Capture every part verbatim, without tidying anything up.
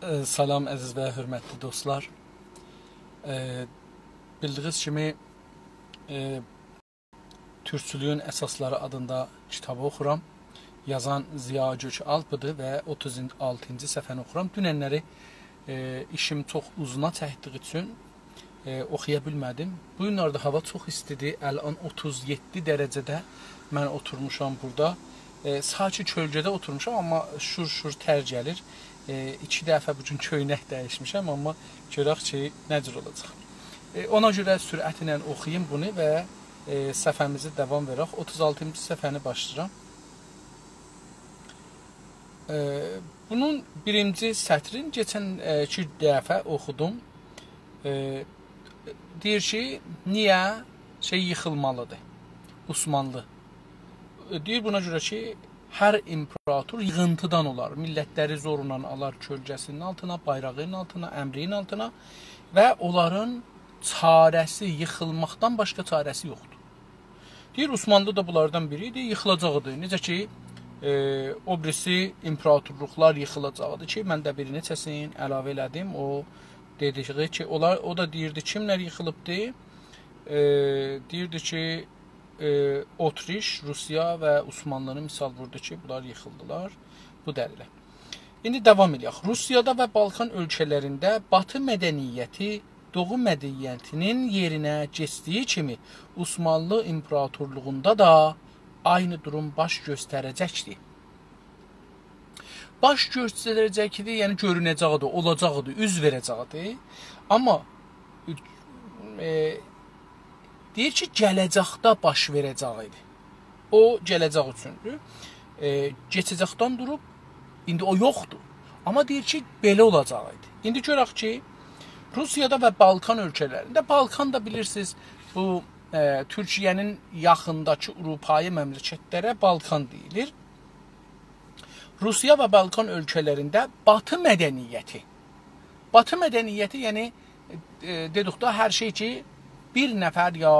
ائ، سلام، عزیز و حؤرمتلی دوستلار. ائ، بیلدیگینیز کیمی، ائ، تورکچولویون اساسلاری آدیندا کیتابی اوخورام. یازان ضیاء گؤک‌آلپ‌دیر و اوتوز آلتینجی صفحه‌نی اوخورام. دوننلری، ائ، ایشیم چوخ اوزونا چکدیگی اوچون، ائ، اوخویا بیلمه‌دیم. بو گونلرده هاوا چوخ ایستی‌دیر. الان اوتوز یئددی درجه‌ده من اوتورموشام بورادا. ائ، ساکی کؤلگه‌ده اوتورموشام، آمما شور-شور تر گلیر. ائ، ایکی دفعه بو گون کؤینک دییشمیشم، آمما گؤرک کی، نه جور اولاجاق. ائ، اونا گؤره سرعتله اوخویوم بونو و، ائ، صفحه‌میزی داوام وئرک. اوتوز آلتینجی صفحه‌نی باشلاییرام. ائ، بونون بیرینجی سطرین کئچن، ائ، ایکی دفعه اوخودوم. ائ، دئییر کی، نییه شئی ییخیلمالی‌دیر؟ عثمانلی. ائ، دئییر، بونا گؤره کی، هر ایمپراتور ییغینتیدان اولار. میللتلری زورلا آلار کؤلگه‌سینین آلتینا، بایراغینین آلتینا، امری‌نین آلتینا و اونلارین چاره‌سی، ییخیلماقدان باشقا چاره‌سی یوخدور. دئییر، عثمانلی دا بونلاردان بیری ایدی، ییخیلاجاقدی. نئجه کی، ائ، او بیریسی ایمپراتورلوقلار ییخیلاجاقدی کی، من ده بیر نئچه‌سین علاوه ائله‌دیم. او دئدیگی کی، اونلار، او دا دئییردی، کیملر ییخیلیبدی؟ ائ، دئییردی کی، ائ، اتریش، روسیا و عثمانلینی مثال ووردو کی، بونلار ییخیلدیلار. بو دلیله. ایندی داوام ائله‌یک. روسیادا و بالکان اؤلکه‌لرینده باتی مدنیتی دوغو مدنیتینین یئرینه کئچدیگی کیمی عثمانلی ایمپراتورلوغوندا دا عینی دوروم باش گؤستره‌جکدیر. باش گؤستره‌جکدیر، یعنی گؤرونه‌جکدیر، اولاجاقدیر، اوز وئره‌جکدیر. آمما، ائ، دئییر کی، گله‌جکده باش وئره‌جک ایدی. او گله‌جک اوچوندور. ائ، کئچه‌جکدن دوروب، ایندی او یوخدور. آمما دئییر کی، بئله اولاجاق ایدی. ایندی گؤرک کی، روسیادا و بالکان اؤلکه‌لرینده، بالکان دا بیلیرسینیز، بو، ائ، تورکیه‌نین یاخینداکی آوروپایی مملکتلره بالکان دئییلیر. روسیا و بالکان اؤلکه‌لرینده باتی مدنیتی. باتی مدنیتی، یعنی، ائ، دئدیک ده، هر شئی کی، بیر نفر یا،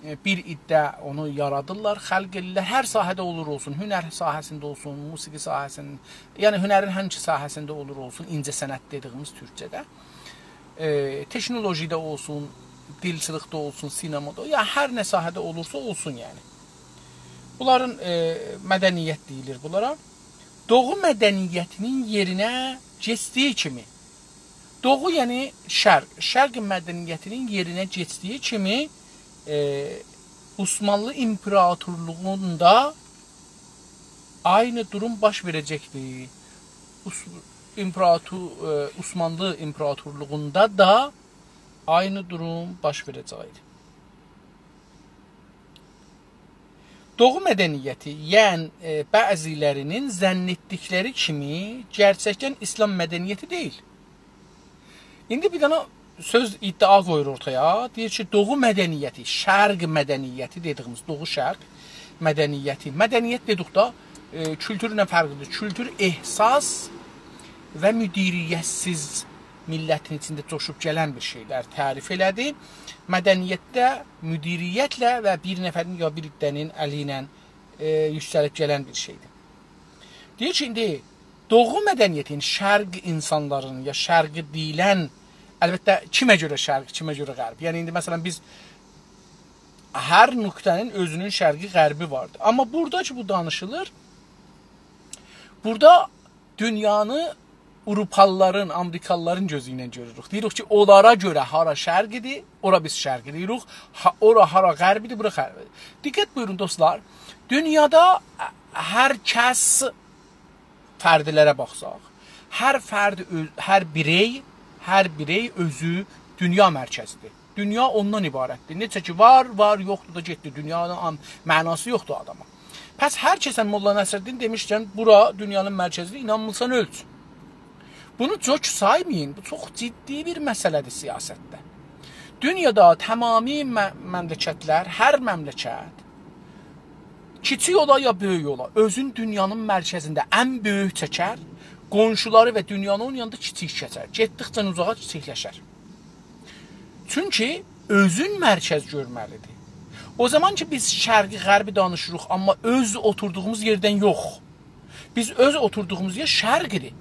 ائ، بیر عده اونو یارادیرلار، خلق ائدیرلر. هر ساحه‌ده اولور اولسون، هنر ساحه‌سینده اولسون، موسیقی ساحه‌سینده، یعنی هنرین هانسی ساحه‌سینده اولور اولسون، اینجه‌صنعت دئدیگیمیز تورکجه‌ده. ائ، تکنولوژی‌ده اولسون، دیلچیلیکده اولسون، سینمادا، یا هر نه ساحه‌ده اولورسا اولسون، یعنی. بونلارین، ائ، مدنیت دئییلیر بونلارا. دوغو مدنیتینین یئرینه کئچدیگی کیمی، دوغو، یعنی شرق، شرق مدنیتینین یئرینه کئچدیگی کیمی، ائ، عثمانلی ایمپراتورلوغوندا عینی دوروم باش وئره‌جکدیر. عث-، ایمپراتور-، ائ، عثمانلی ایمپراتورلوغوندا دا عینی دوروم باش وئره‌جک ایدی. دوغو مدنیتی، یعنی، ائ، بعضی‌لرینین ظن ائتدیکلری کیمی، گئرچکدن ایسلام مدنیتی دئییل. ایندی بیر دنه سؤز، ادعا قویور اورتایا. دئییر کی، دوغو مدنیتی، شرق مدنیتی دئدیگیمیز، دوغو شرق مدنیتی. مدنیت دئدیک ده، ائ، کولتورله فرقلی‌دیر. کولتور احساس و مدیریت‌سیز میللتین ایچینده جوشوب گلن بیر شئیلر تعریف ائله‌دی. مدنیت ده مدیریتله و بیر نفرین یا بیر عده‌نین الی ایله، ائ، یوکسلیب گلن بیر شئیدیر. دئییر کی، ایندی دوغو مدنیتین، شرق اینسانلارین یا شرقی دئییلن، البته، کیمه گؤره شرق، کیمه گؤره غرب؟ یعنی، ایندی، مثلا، بیز هر نقطه‌نین اؤزونون شرقی، غربی واردیر. آمما بورادا کی، بو دانیشیلیر، بورادا دونیانی آوروپالی‌لارین، آمریکالی‌لارین گؤزو ایله گؤروروک. دئییریک کی، اونلارا گؤره هارا شرق ایدی، اورا بیز شرق دئییریک، ها-، اورا هارا غرب ایدی، بورا غرب ایدی. دقت بویورون، دوستلار. دونیادا هر کس، فردلره باخساق، هر فرد اؤ-، هر بیرئی، هر بیرئی اؤزو دونیا مرکزی‌دیر. دونیا اوندان عبارت‌دیر. نئچه کی وار، وار، یوخدور دا گئتدی. دونیانین آم-، معناسی یوخدور آداما. پس هر کسن، ملا نصرالدین دئمیشکن، بورا دونیانین مرکزی‌دیر، اینانمیرسان اؤلچ. بونو جوک سایمایین. بو چوخ جدی بیر مسئله‌دیر سیاستده. دونیادا تمامی مه-، مملکتلر، هر مملکت کیچیک اولا یا بؤیوک اولا، اؤزون دونیانین مرکزینده ان بؤیوک چکر، قونشولاری و دونیانی اونون یانیندا کیچیک چکر. گئتدیکجه اوزاغا کیچیکلشر. چونکی اؤزون مرکز گؤرمه‌لی‌دیر. او زامان کی، بیز شرقی، غربی دانیشیریق، آمما اؤز اوتوردوغوموز یئردن یوخ. بیز اؤز اوتوردوغوموز یئر شرق‌دیر.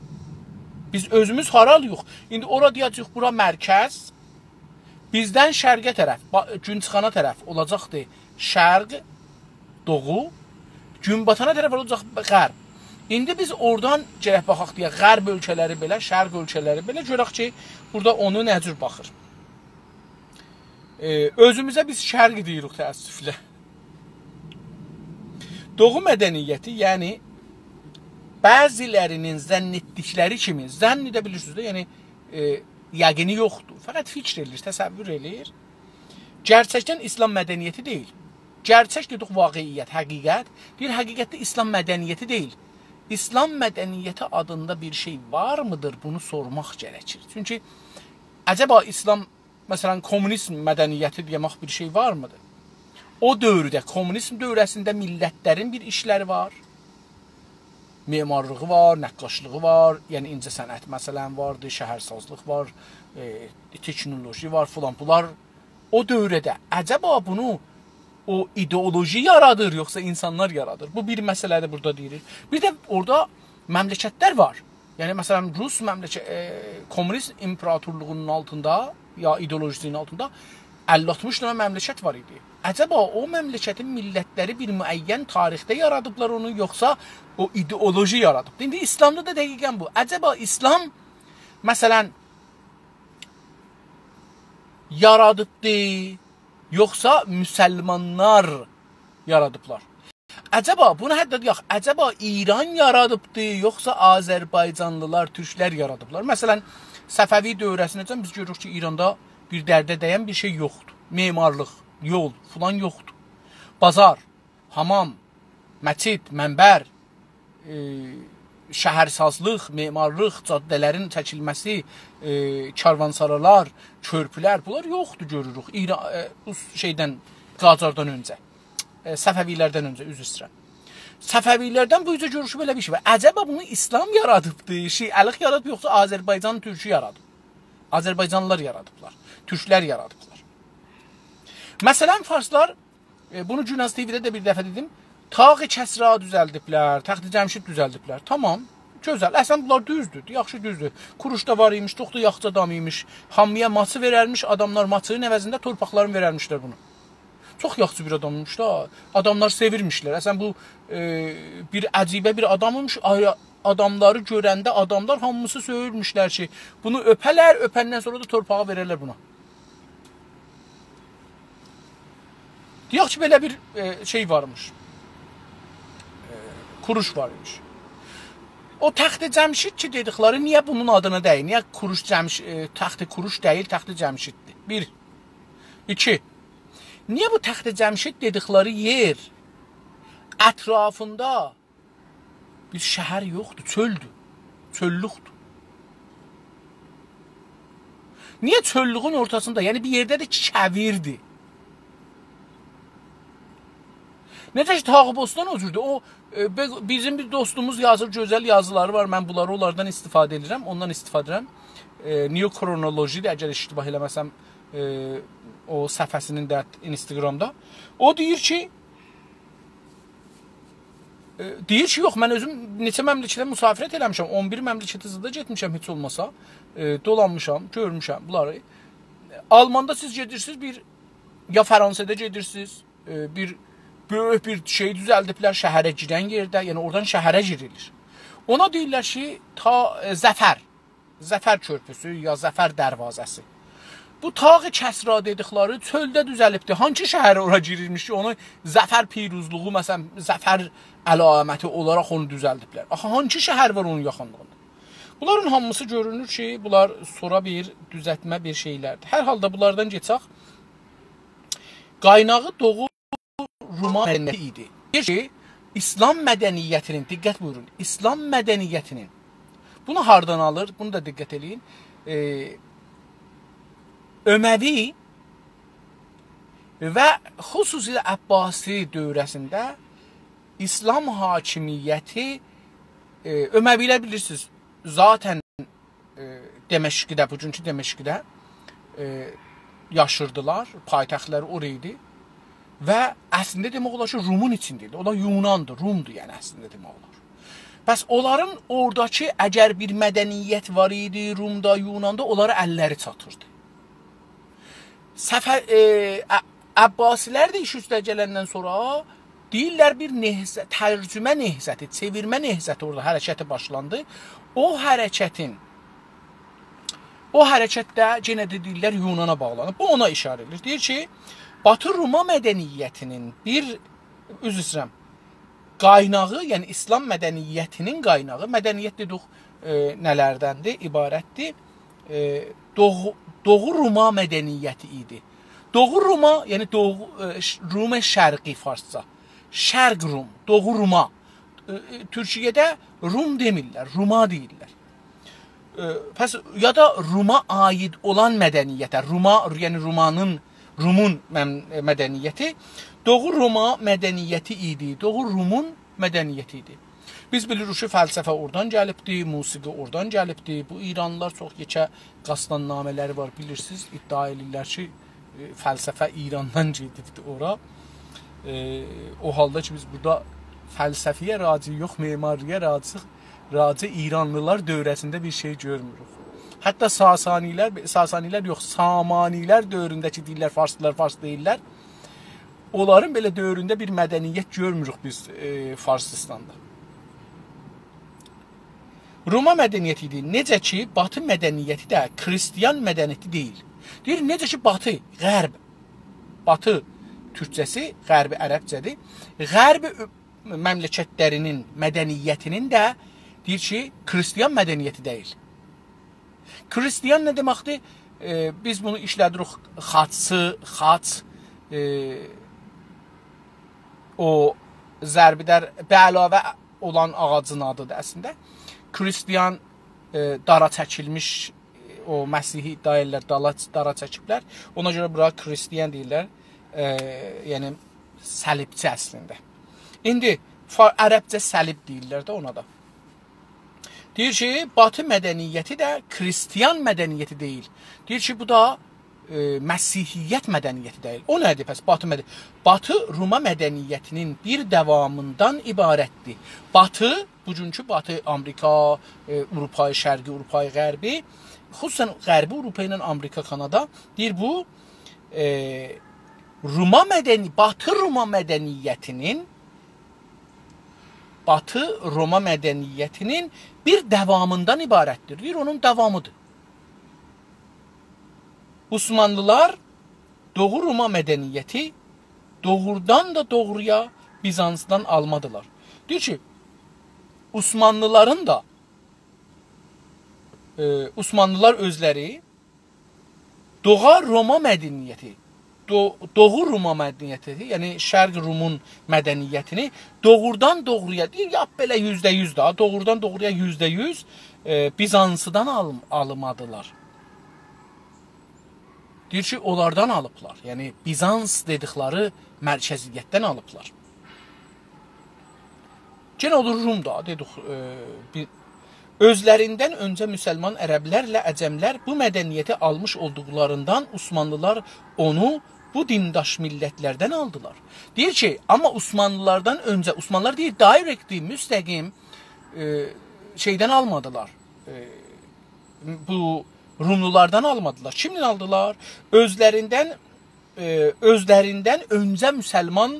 بیز اؤزوموز هارالویوخ؟ ایندی اورا دئیه‌جه‌ییک، بورا مرکز، بیزدن شرقه طرف، با-، گون چیخانا طرف اولاجاقدی شرق، دوغو، گون باتانا طرف اولاجاق غرب. ایندی بیز اورادان گرک باخاق دئیک، غرب اؤلکه‌لری بئله، شرق اؤلکه‌لری بئله، گؤرک کی، بورادا اونو نه جور باخیر. ائ، اؤزوموزه بیز شرق دئییریک تأسفله. دوغو مدنیتی، یعنی بعضی‌لرینین ظن ائتدیکلری کیمی، ظن ده بیلیرسینیز ده، یعنی، ائ، یقینی یوخدور. فقط فیکر ائله‌ییر، تصور ائله‌ییر. گئرچکدن ایسلام مدنیتی دئییل. گئرچک دئدیک، واقعیت، حقیقت. دئییر، حقیقتده ایسلام مدنیتی دئییل. ایسلام مدنیتی آدیندا بیر شئی وارمیدیر؟ بونو سورماق گرکیر. چونکی عجبا ایسلام، مثلا، کمونیزم مدنیتی دئمک بیر شئی وارمیدیر؟ او دؤورده، کمونیزم دؤوره‌سینده میللتلرین بیر ایشلری وار. معمارلیغی وار، نقاشلیغی وار، یعنی اینجه صنعت، مثلا، واردی، شهرسازلیق وار، ائ، تکنولوژی وار، فلان، بونلار او دؤورده. عجبا بونو او ایدئولوژی یارادیر، یوخسا اینسانلار یارادیر؟ بو بیر مسئله‌دیر، بورادا دئییریک. بیر ده اورادا مملکتلر وار. یعنی، مثلا، روس مملکه-، ائ، کمونیست ایمپراتورلوغونون آلتیندا، یا ایدئولوژیسینین آلتیندا اللی آلتمیش دنه مملکت وار ایدی. عجبا او مملکتین میللتلری بیر معین تاریخده یارادیبلار اونو، یوخسا او ایدئولوژی یارادیب؟ ایندی ایسلامدا دا دقیقا بو. عجبا ایسلام، مثلا، یارادیبدی، یوخسا مسلمانلار یارادیبلار؟ عجبا، بونو حتی دئیک، عجبا ایران یارادیبدی، یوخسا آذربایجانلیلار، تورکلر یارادیبلار؟ مثلا، صفوی دؤوره‌سینه‌جن بیز گؤروروک کی، ایراندا بیر درده دَیَن بیر شئی یوخدور. معمارلیق، یول، فلان یوخدور. بازار، حامام، مسجد، منبر، ائ، شهرسازلیق، معمارلیق، جاده‌لرین چکیلمه‌سی، ائ، کاروانسارالار، کؤرپولر، بونلار یوخدور، گؤروروک. ایرا-، ائ، بو شئیدن، قاجاردان اؤنجه، ائ، صفوی‌لردن اؤنجه، عذر ایسته‌ییرم. صفوی‌لردن بو اوزه گؤروروک بئله بیر شئی وار. عجبا بونو ایسلام یارادیبدی، شیعه‌لیک یارادیب، یوخسا آذربایجان تورکو یارادیب؟ آذربایجانلیلار یارادیبلار، تورکلر یارادیبلار. مثلا، فارسلار، ائ، بونو گوناز تی‌وی‌ده ده بیر دفعه دئدیم، طاق کسری دوزلدیبلر، تخت جمشید دوزلدیبلر. تامام، گؤزل. اصلا، بونلار دوزدور، یاخشی، دوزدور. کوروش دا وار ایمیش، چوخ دا یاخشی آدام ایمیش. هامییا ماچی وئررمیش، آداملار ماچی‌نین عوضینده تورپاقلارینی وئررمیشلر بونا. چوخ یاخشی بیر آداممیش دا. آداملار سئویرمیشلر. اصلا، بو، ائ، بیر عجیبه بیر آداممیش. آی-، آداملاری گؤرنده آداملار هامیسی سئویرمیشلر کی، بونو اؤپه‌لر، اؤپندن سونرا دا تورپاغی وئررلر بونا. دئیک کی، بئله بیر، ائ، شئی وارمیش. ائ، کوروش وار ایمیش. او تخت جمشید کی دئدیکلری، نییه بونون آدینا دئییل؟ نییه کوروش جمش-، ائ، تخت کوروش دئییل، تخت جمشیددیر؟ بیر. ایکی. نییه بو تخت جمشید دئدیکلری یئر اطرافیندا بیر شهر یوخدور، چؤلدور. چؤللوکدور. نییه چؤللویون اورتاسیندا؟ یعنی بیر یئرده‌دیر کی، کویردیر. نئجه کی، طاق بستان او جوردور. او، ائ، بی-، بیزیم بیر دوستوموز یازیر، گؤزل یازیلاری وار. من بونلاری اونلاردان استفاده ائدیرم، اوندان استفاده ائدیرم. ائ، نیوکرونولوژی‌دیر، اگر اشتباه ائله‌مه‌سم، ائ، او صفحه‌سینین ده اینستاگرامدا. او دئییر کی، ائ، دئییر کی، یوخ، من اؤزوم نئچه مملکته مسافرت ائله‌میشم، اون بیر مملکته زادا گئتمیشم هئچ اولماسا، ائ، دولانمیشام، گؤرموشم بونلاری. آلماندا سیز گئدیرسینیز، بیر، یا فرانسادا گئدیرسینیز، ائ، بیر بؤیوک بیر شئی دوزلدیبلر شهره گیرن یئرده، یعنی اورادان شهره گیریلیر. اونا دئییرلر کی، تا، ائ، ظفر ظفر کؤرپوسو یا ظفر دروازه‌سی. بو طاق کسری دئدیکلری چؤلده دوزلیبدی. هانسی شهر اورا گیریرمیش کی، اونو ظفر پیروزلوغو، مثلا، ظفر علامتی اولاراق اونو دوزلدیبلر؟ آخی هانسی شهر وار اونون یاخینلیغیندا؟ بونلارین هامیسی گؤرونور کی، بونلار سونرا بیر دوزلتمه بیر شئیلردیر. هر حالدا بونلاردان کئچک. قایناغی دوغو روما مدنیتی ایدی. دئییر کی، ایسلام مدنیتینین، دقت بویورون، ایسلام مدنیتینین، بونو هاردان آلیر؟ بونو دا دقت ائله‌یین. ائ، اموی و خصوصیله عباسی دؤوره‌سینده ایسلام حاکمیتی، ائ، اموی‌لر بیلیرسینیز، ذاتاً، ائ، دمشقده، بوگونکو دمشقده، ائ، یاشیردیلار، پایتختلری اورا ایدی و اصلینده دئمک اولار کی، رومون ایچینده ایدی. اونلار یوناندیر، رومدور، یعنی اصلینده دئمک اولار. پس اونلارین اوراداکی اگر بیر مدنیت وار ایدی، رومدا، یوناندا، اونلارا اللری چاتیردی. صفه-، ائ، ع-، عباسی‌لر ده ایش اوسته گلندن سونرا دئییرلر بیر نهضت، ترجمه نهضتی، چئویرمه نهضتی اورادا حرکتی باشلاندی. او حرکتین، او حرکت ده یئنه ده دئییرلر یونانا باغلانیب. بو اونا ایشاره ائدیر. دئییر کی، باتی روما مدنیتینین بیر، عذر ایسته‌ییرم، قایناغی، یعنی ایسلام مدنیتینین قایناغی، مدنیت دئدیک، ائ، نه‌لردندیر، عبارتدیر؟ ائ، دوغو، دوغو روما مدنیتی ایدی. دوغو روما، یعنی دوغو، ائ، ش-، روم شرقی فارسجا. شرق روم، دوغو روما. ائ، ائ، تورکیه‌ده روم دئمیرلر، روما دئییرلر. ائ، پس یا دا روما عایید اولان مدنیته، روما، یعنی رومانین، رومون مم-، مدنیتی، دوغو روما مدنیتی ایدی، دوغو رومون مدنیتی ایدی. بیز بیلیریک کی، فلسفه اورادان گلیبدی، موسیقی اورادان گلیبدی. بو ایرانلیلار چوخ یئکه قاسدان نامه‌لری وار، بیلیرسینیز، ادعا ائدیرلر کی، ائ، فلسفه ایراندان گئدیبدی اورا. ائ، او حالدا کی، بیز بورادا فلسفه‌یه راجع یوخ، معماری‌یه راجع، راجع ایرانلیلار دوره‌سینده بیر شئی گؤرموروک. حتی ساسانی‌لر، ساسانی‌لر یوخ، سامانی‌لر دؤورونده‌کی دئییرلر، فارسلیلار فارس دئییللر. اونلارین بئله دؤورونده بیر مدنیت گؤرموروک بیز، ائ، فارسیستاندا. روما مدنیتی ایدی. نئجه کی، باتی مدنیتی ده کریستیان مدنیتی دئییل. دئییر، نئجه کی، باتی، غرب، باتی تورکجه‌سی، غربی عربجه‌دیر. غرب اؤ-، مملکتلرینین مدنیتینین ده دئییر کی، کریستیان مدنیتی دئییل. کریستیان نه دئمکدیر؟ ائ، بیز بونو ایشله‌دیریک، خاچی، خاچ، ائ، او ضربدر، به علاوه اولان آغاجین آدیدیر اصلینده. کریستیان، ائ، دارا چکیلمیش، ائ، او مسیحی ادعا ائدیرلر، دالا-، دارا چکیبلر. اونا گؤره بورا کریستیان دئییرلر. ائ، یعنی صلیبچی اصلینده. ایندی فا-، عربجه صلیب دئییرلر ده اونا دا. دئییر کی، باتی مدنیتی ده کریستیان مدنیتی دئییل. دئییر کی، بو دا، ائ، مسیحیت مدنیتی دئییل. او نه‌دیر پس؟ باتی مد-، باتی روما مدنیتینین بیر داوامیندان عبارتدیر. باتی، بوگونکو باتی، آمریکا، ائ، آوروپای شرقی، آوروپای غربی، خصوصاً غربی آوروپا ایله آمریکا، کانادا، دئییر بو، ائ، روما مدنی-، باتی روما مدنیتینین، باتی روما مدنیتینین بیر داوامیندان عبارتدیر. دئییر، اونون داوامیدیر. عثمانلیلار دوغو روما مدنیتی دوغرودان دا دوغرویا بیزانسدان آلمادیلار. دئییر کی، عثمانلیلارین دا، ائ، عثمانلیلار اؤزلری دوغو روما مدنیتی، دو-، دوغو روما مدنیتی، یعنی شرق رومون مدنیتینی دوغرودان دوغرویا، دئییر، یا بئله یوزده یوز ده، دوغرودان دوغرویا یوزده یوز، ائ، بیزانسدان آلم-، آلمادیلار. دئییر کی، اونلاردان آلیبلار. یعنی بیزانس دئدیکلری مرکزیتدن آلیبلار. یئنه اولور روم دا، دئدیک، ائ، بیر، اؤزلریندن اؤنجه مسلمان عربلرله عجملر بو مدنیتی آلمیش اولدوقلاریندان عثمانلیلار اونو بو دینداش میللتلردن آلدیلار. دئییر کی، آمما عثمانلیلاردان اؤنجه، عثمانلیلار دئییر، دایرکت، مستقیم، ائ، شئیدن آلمادیلار. ائ، بو روملولاردان آلمادیلار. کیمدن آلدیلار؟ اؤزلریندن، ائ، اؤزلریندن اؤنجه مسلمان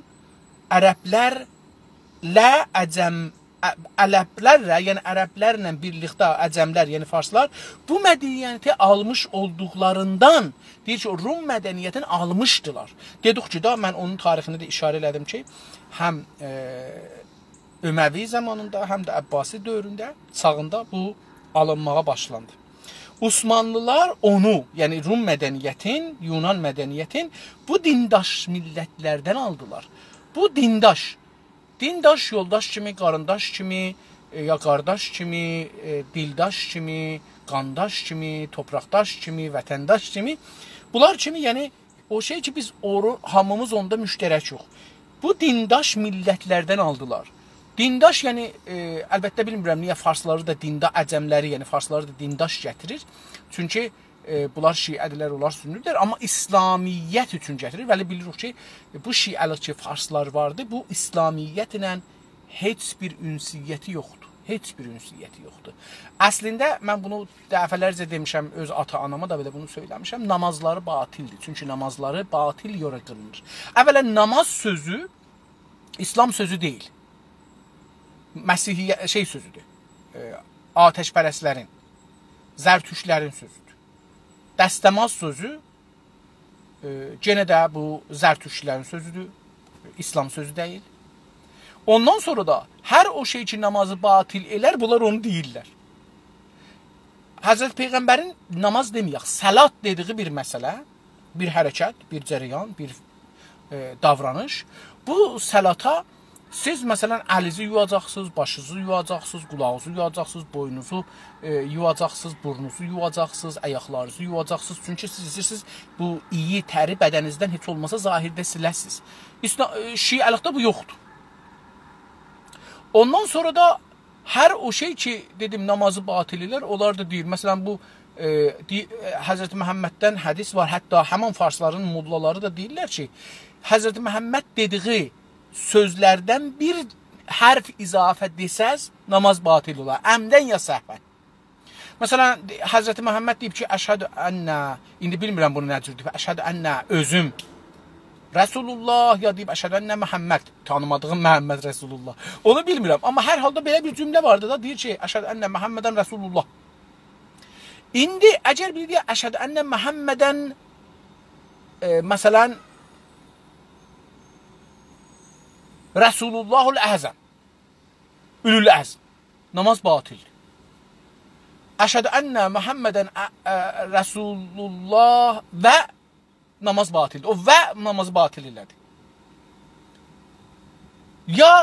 عربلرله عجم، ع-، عربلرله، یعنی عربلرله بیرلیکده عجملر، یعنی فارسلار بو مدنیتی آلمیش اولدوقلاریندان، دئییر کی، او روم مدنیتینی آلمیشدیلار. دئدیک کی، دا من اونون تاریخینه ده ایشاره ائله‌دیم کی، هم، ائ، اموی زامانیندا، هم ده عباسی دؤورونده، چاغیندا بو آلینماغا باشلاندی. عثمانلیلار اونو، یعنی روم مدنیتین، یونان مدنیتین بو دینداش میللتلردن آلدیلار. بو دینداش، دینداش، یولداش کیمی، قارینداش کیمی، ائ، یا قارداش کیمی، ائ، دیلداش کیمی، قانداش کیمی، توپراقداش کیمی، وطنداش کیمی، بونلار کیمی، یعنی او شئی کی، بیز اورو-، هامیمیز اوندا مشترکوخ. بو دینداش میللتلردن آلدیلار. دینداش، یعنی، ائ، البته بیلمیرم نییه فارسلاری دا دیندا-، عجملری، یعنی فارسلاری دا دینداش گتیریر. چونکی، ائ، بونلار شیعه‌دیرلر، اونلار سنی‌دیرلر، آمما اسلامیت اوچون گتیریر. ولی بیلیریک کی، بو شیعه‌لیک کی، فارسلار واردی، بو اسلامیتله هئچ بیر انسیتی یوخدور. هئچ بیر اونسیتی یوخدور. اصلینده، من بونو دفعه‌لرجه دئمیشم، اؤز آتا-آناما دا بئله بونو سؤیله‌میشم، نامازلاری باطلدیر. چونکی نامازلاری باطل یوره قیلینیر. اولاً، ناماز سؤزو ایسلام سؤزو دئییل. مسیحیه-، شئی سؤزودور. ائ، آتش‌پرست‌لرین، زرتشت‌لرین سؤزودور. دستماز سؤزو، ائ، یئنه ده بو زرتشت‌لرین سؤزودور. ایسلام سؤزو دئییل. اوندان سونرا دا هر او شئی کی، نامازی باطل ائلر، بونلار اونو دئییرلر. حضرت پیغمبرین ناماز دئمه‌یک، صلات دئدیگی بیر مسئله، بیر حرکت، بیر جریان، بیر، ائ، داورانیش. بو صلاتا سیز، مثلاً، الیزی یویاجاقسینیز، باشینیزی یویاجاقسینیز، قولاغینیزی یویاجاقسینیز، بوینونوزو، ائ، یویاجاقسینیز، بورنونوزو یویاجاقسینیز، آیاقلارینیزی یویاجاقسینیز. چونکی سیز ایسته‌ییرسینیز بو ایی تری بدنینیزدن هئچ اولماسا ظاهرده سیله‌سینیز. ایسلا-، ائ، شیعه‌لیکده بو یوخدور. اوندان سونرا دا هر او شئی کی، دئدیم، نامازی باطل ائلر، اونلار دا دئییر. مثلاً، بو، ائ، دی-، ائ، حضرت محمددن حدیث وار. حتی همین فارسلارین موللالاری دا دئییرلر کی، حضرت محمد دئدیگی سؤزلردن بیر حرف اضافه دئسز، ناماز باطل اولار. عمداً یا سهواً. مثلاً، حضرت محمد دئییب کی، «اشهد ان»، ایندی بیلمیرم بونو نه جور دئییب، «اشهد ان اؤزوم رسول الله»، یا دئییب، «اشهد ان محمد»، تانیمادیغیم محمد رسول الله. اونو بیلمیرم، آمما هر حالدا بئله بیر جمله واردی دا، دئییر کی، «اشهد ان محمداً رسول الله». ایندی اگر بیری دئیه، «اشهد ان محمداً»، ائ، مثلاً، «رسول الله الاعظم»، اولوالعزم. ناماز باطلدیر. «اشهد ان محمداً ا-، ا-، رسول الله» و ناماز باطلدیر. او «و» نامازی باطل ائله‌دی. یا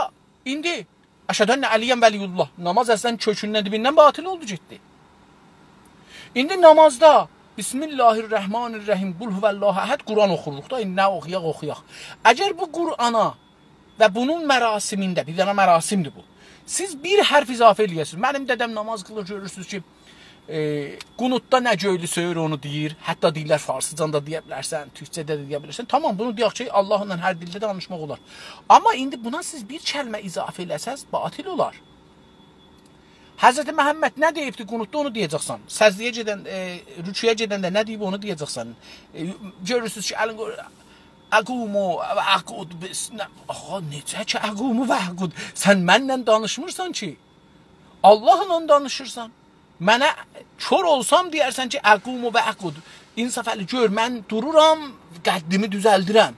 ایندی «اشهد ان علیاً ولی الله». ناماز اصلاً کؤکوندن، دیبیندن باطل اولدو، گئتدی. ایندی نامازدا «بسم الله الرحمن الرحیم، قل هو الله احد» قرآن اوخوروق دا، ایندی نه اوخویاق، اوخویاق. اگر بو قرآنا و بونون مراسمینده، بیر دنه مراسمدیر بو، سیز بیر حرف اضافه ائله‌یه‌سینیز. منیم دده‌م ناماز قیلیر، گؤرورسونوز کی، ائ، قنوتدا نه گؤیلو سؤیور، اونو دئییر. حتی دئییرلر، فارسیجان دا دئیه بیلرسن، تورکجه ده دئیه بیلرسن. تامام، بونو دئیک کی، آللاهلا هر دیلده دانیشماق اولار. آمما ایندی بونا سیز بیر کلمه اضافه ائله‌سز، باطل اولار. حضرت محمد نه دئییبدی قنوتدا، اونو دئیه‌جکسن. سجده‌یه گئدن، ائ، رکوعا گئدنده نه دئییب، اونو دئیه‌جکسن. ائ، گؤرورسونوز کی، الین قویور، «اقوم و اقعد»، بس-، نه، آغا، نئجه کی، «اقوم و اقعد»؟ سن منله دانیشمیرسان کی. آللاهلا دانیشیرسان. منه کور اولسام دئیرسن کی، «اقوم و اقعد». انصافعلی، گؤر، من دورورام، قدّیمی دوزلدیرم.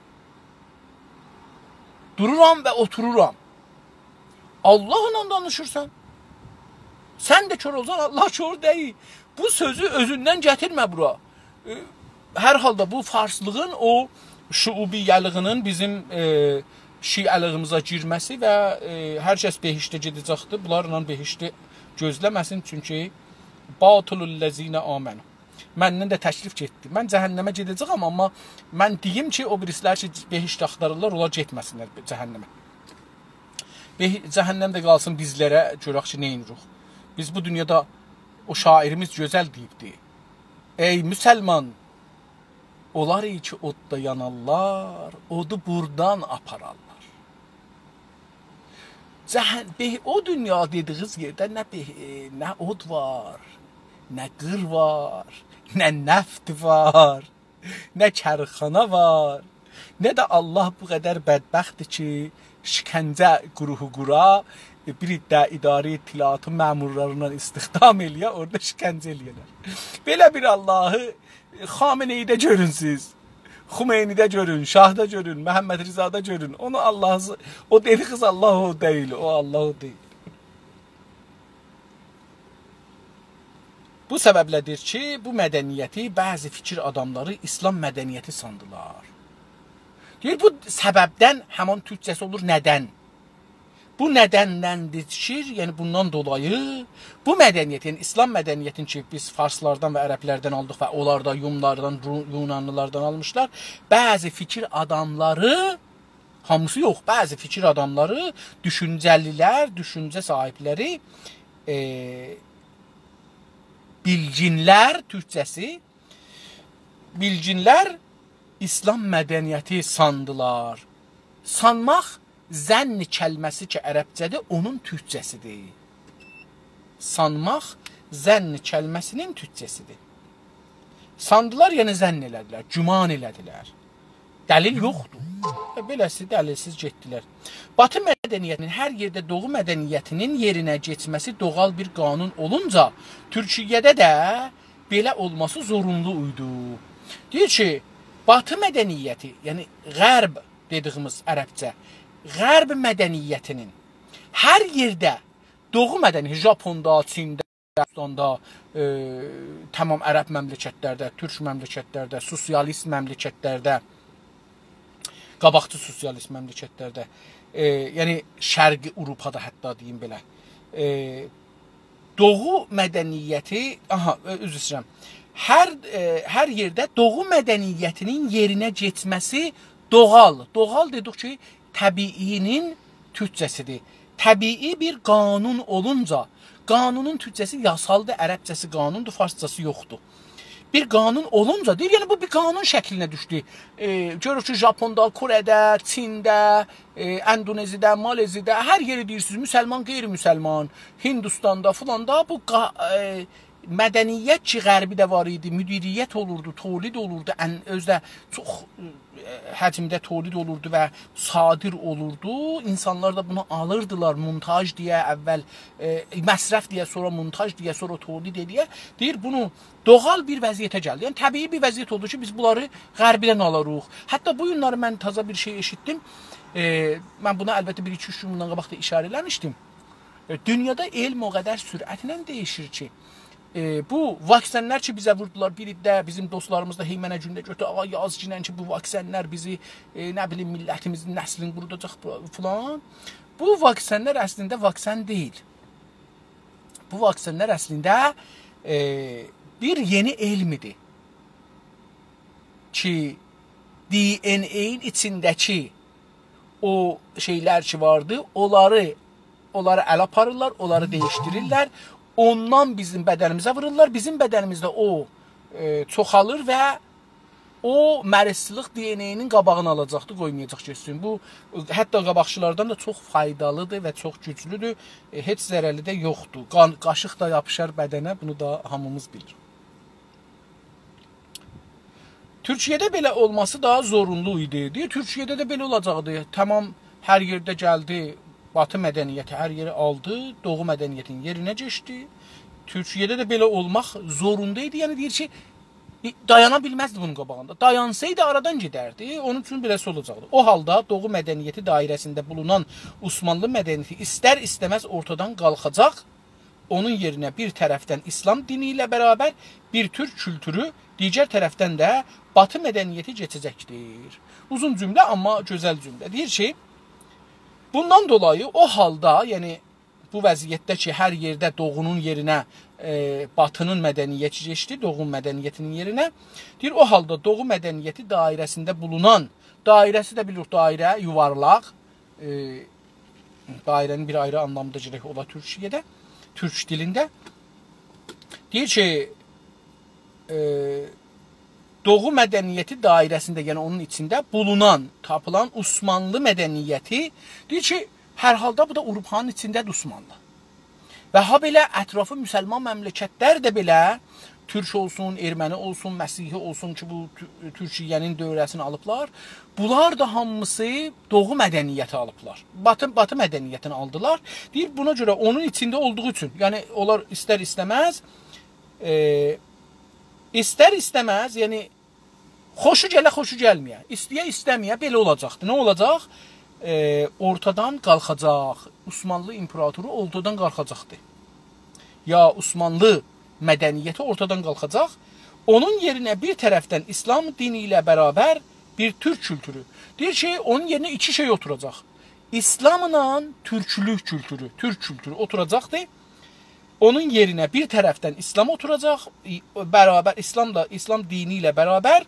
دورورام و اوتورورام. آللاهلا دانیشیرسان. سن ده کور اولسان، آللاه کور دئییل. بو سؤزو اؤزوندن گتیرمه بورا. ائ، هر حالدا بو فارسلیغین، او شعوبیه‌لیغینین، بیزیم، ائ، شیعه‌لیغیمیزه گیرمه‌سی و، ائ، هر کس بهشته گئده‌جکدیر، بونلارلا بهشتی گؤزله‌مه‌سین، چونکی «قاتلوا الذین آمنوا». مندن ده تکلیف گئتدی. من جهنمه گئده‌جه‌یم، آمما من دئییم کی، او بیریسیلر کی، بهشت آختاریرلار، اونلار گئتمه‌سینلر جهنمه. به-، جهنم ده قالسین بیزلره، گؤرک کی، نه ائدیریک. بیز بو دونیادا، او شاعیریمیز گؤزل دئییبدی: «ای مسلمان، اونلار کی اوددا یانارلار، اودو بوردان آپارارلار.» جهن-، به-، او دونیا دئدیگینیز یئرده نه به-، نه اود وار، نه قیر وار، نه نفت وار، نه کارخانا وار، نه ده آللاه بو قدر بدبختدیر کی، شکنجه گروهو قورا، ائ، بیر عده اداره اطلاعاتی مأمورلاریندان استخدام ائله‌یه، اورادا شکنجه ائله‌یه‌لر. بئله بیر آللاهی خامنه‌ای‌ده گؤرون سیز. خمینی‌ده گؤرون، شاهدا گؤرون، محمدرضادا گؤرون. اونو آللاهی، او دئدیگینیز آللاه او دئییل، او آللاه او دئییل. بو سببله‌دیر کی، بو مدنیتی بعضی فیکیر آداملاری ایسلام مدنیتی ساندیلار. دئییر، بو سببدن، همین تورکجه‌سی اولور «ندن». بو ندندن یئتیشیر، یعنی بوندان دولایی بو مدنیت، یعنی ایسلام مدنیتینی کی، بیز فارسلاردان و عربلردن آلدیق و اونلار دا یونلاردان، رو-، یونانلیلاردان آلمیشلار، بعضی فیکیر آداملاری، هامیسی یوخ، بعضی فیکیر آداملاری، دوشونجه‌لیلر، دوشونجه صاحیبلری، ائ، بیلگینلر، تورکجه‌سی، بیلگینلر ایسلام مدنیتی ساندیلار. سانماق، ظن کلمه‌سی کی، عربجه‌دیر، اونون تورکجه‌سیدیر. سانماق ظن کلمه‌سینین تورکجه‌سیدیر. ساندیلار، یعنی ظن ائله‌دیلر، گمان ائله‌دیلر. دلیل یوخدور. ائ، بئله‌سی دلیلسیز گئتدیلر. باتی مدنیتینین هر یئرده دوغو مدنیتینین یئرینه کئچمه‌سی دوغال بیر قانون اولونجا، تورکیه‌ده ده بئله اولماسی زورونلو ایدی. دئییر کی، باتی مدنیتی، یعنی غرب دئدیگیمیز عربجه، غرب مدنیتینین هر یئرده دوغو مدنیتی، ژاپوندا، چینده، هیندوستاندا، ائ، تمام عرب مملکتلرده، تورک مملکتلرده، سوسیالیست مملکتلرده، قاباقجی سوسیالیست مملکتلرده، ائ، یعنی شرقی آوروپادا حتی دئییم بئله. ائ، دوغو مدنیتی، آها، ائ، عذر ایسته‌ییرم. هر، ائ، هر یئرده دوغو مدنیتینین یئرینه کئچمه‌سی دوغال. دوغال دئدیک کی، طبیعی‌نین تورکجه‌سیدیر. طبیعی بیر قانون اولونجا، قانونون تورکجه‌سی یاسالدیر، عربجه‌سی قانوندور، فارسجاسی یوخدور. بیر قانون اولونجا، دئییر، یعنی بو بیر قانون شکلینه دوشدو. ائ، گؤرور کی، ژاپوندا، کره‌ده، چینده، ائ، اندونزی‌ده، مالزی‌ده، هر یئری دئییرسینیز، مسلمان، غیرمسلمان، هیندوستاندا، فلاندا بو قا-، ائ، مدنیت کی، غربی‌ده وار ایدی، مدیریت اولوردو، تولید اولوردو، ان، اؤزو ده چوخ، ائ، حجمده تولید اولوردو و صادر اولوردو. اینسانلار دا بونو آلیردیلار، مونتاژ دئیه اول، ائ، مصرف دئیه، سونرا مونتاژ دئیه، سونرا تولید ائله‌یه. دئییر، بونو دوغال بیر وضعیته گلدی. یعنی، طبیعی بیر وضعیت اولدو کی، بیز بونلاری غربیدن آلاریق. حتی بو گونلری من تازا بیر شئی ائشیتدیم. ائ، من بونا البته بیر ایکی اوچ گون بوندان قاباق دا ایشاره ائله‌میشدیم. ائ، دونیادا علم او قدر سرعتله دییشیر کی، ائ، بو واکسن‌لر کی، بیزه ووردولار، بیر عده بیزیم دوستلاریمیز دا هی منه گونده گؤتور، «آغا، یازگینن کی، بو واکسن‌لر بیزی، ائ، نه بیلیم، میللتیمیزین نسلینی قوروداجاق»، فلان. بو واکسن‌لر اصلینده واکسن دئییل. بو واکسن‌لر اصلینده، ائ، بیر یئنی علم ایدی کی، دی ان ائی‌نین ایچینده‌کی او شئی‌لر کی واردی، اونلاری، اونلاری اله آپاریرلار، اونلاری دییشدیریرلر. اوندان بیزیم بدنیمیزه وورورلار، بیزیم بدنیمیزده او، ائ، چوخالیر و او مریضچیلیق دی ان ائی‌نین قاباغینی آلاجاقدیر، قویمایاجاق گئتسین. بو، حتی قاباقکیلاردان دا چوخ فایدالیدیر و چوخ گوجلودور. ائ، هئچ ضرری ده یوخدور. قان، قاشیق دا یاپیشار بدنه، بونو دا هامیمیز بیلیریک. تورکیه‌ده بئله اولماسی دا زورونلو ایدی. دئییر، تورکیه‌ده ده بئله اولاجاقدی. تمام، هر یئرده گلدی، باتی مدنیتی هر یئری آلدی، دوغو مدنیتینین یئرینه کئچدی. تورکیه‌ده ده بئله اولماق زوروندا ایدی. یعنی دئییر کی، دایانا بیلمزدی بونون قاباغیندا. دایانسایدی آرادان گئدردی. اونون اوچون بئله‌سی اولاجاقدی. او حالدا دوغو مدنیتی دایره‌سینده بولونان عثمانلی مدنیتی ایستر-ایسته‌مز اورتادان قالخاجاق. اونون یئرینه بیر طرفدن ایسلام دینی ایله برابر بیر تورک کولتورو، دیگر طرفدن ده باتی مدنیتی کئچه‌جکدیر. اوزون جمله، آمما گؤزل جمله. دئییر کی، بوندان دولایی او حالدا، یعنی بو وضعیتده کی، هر یئرده دوغونون یئرینه، ائ، باتینین مدنیتی کئچدی، دوغونون مدنیتینین یئرینه. دئییر، او حالدا دوغو مدنیتی دایره‌سینده بولونان، دایره‌سی ده بیلیریک، دایره، یووارلاق، ائ، دایره‌نین بیر آیری آنلامی دا گرک اولا تورکیه‌ده، تورک دیلینده. دئییر کی، ائ، دوغو مدنیتی دایره‌سینده، یعنی اونون ایچینده بولونان، تاپیلان عثمانلی مدنیتی، دئییر کی، هر حالدا بو دا آوروپانین ایچینده‌دیر عثمانلی. و هابئله اطرافی مسلمان مملکتلر ده بئله، تورک اولسون، ارمنی اولسون، مسیحی اولسون کی، بو تو-، تورکیه‌نین دوره‌سینی آلیبلار. بونلار دا هامیسی دوغو مدنیتی آلیبلار. باتی، باتی مدنیتینی آلدیلار. دئییر، بونا گؤره اونون ایچینده اولدوغو اوچون، یعنی اونلار ایستر-ایسته‌مز، ائ، ایستر-ایسته‌مز، یعنی خوشو گله، خوشو گلمه‌یه، ایسته‌یه، ایسته‌مه‌یه، بئله اولاجاقدی. نه اولاجاق؟ ائ، اورتادان قالخاجاق. عثمانلی ایمپراتورو اورتادان قالخاجاقدی. یا عثمانلی مدنیتی اورتادان قالخاجاق. اونون یئرینه بیر طرفدن ایسلام دینی ایله برابر بیر تورک کولتورو. دئییر کی، اونون یئرینه ایکی شئی اوتوراجاق. ایسلاملا تورکلوک کولتورو، تورک کولتورو اوتوراجاقدی. اونون یئرینه بیر طرفدن ایسلام اوتوراجاق، ای-، برابر، ایسلام دا، ایسلام دینی ایله برابر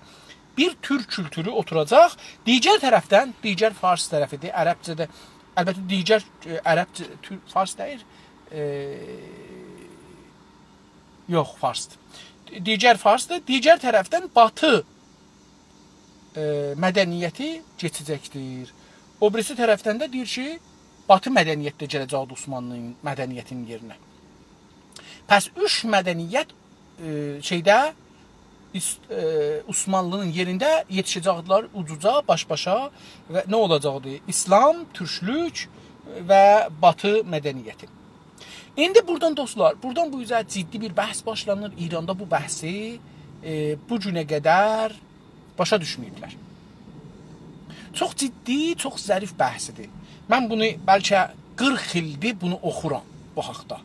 بیر تورک کولتورو اوتوراجاق. دیگر طرفدن، دیگر فارس طرفیدیر، عربجه‌ده، البته دیگر، ائ، عربجه، تور-، فارس دئییل، ائ، یوخ، فارسدیر. دیگر فارسدیر، دیگر طرفدن باتی ائ، مدنیتی کئچه‌جکدیر. او بیریسی طرفدن ده دئییر کی، باتی مدنیتی ده گله‌جکدیر عثمانلی مدنیتینین یئرینه. پس اوچ مدنیت، ائ، شئیده، ایس-، ائ، عثمانلی‌نین یئرینده یئتیشه‌جکدیلر اوجوجا، باش‌باشا و نه اولاجاقدی؟ ایسلام، تورکلوک و باتی مدنیتی. ایندی بورادان دوستلار، بورادان بو اوزه جدی بیر بحث باشلانیر. ایراندا بو بحثی، ائ، بو گونه قدر باشا دوشمه‌ییبلر. چوخ جدی، چوخ ظریف بحثیدیر. من بونو بلکه قیرخ ایلدیر بونو اوخورام بو حاقدا.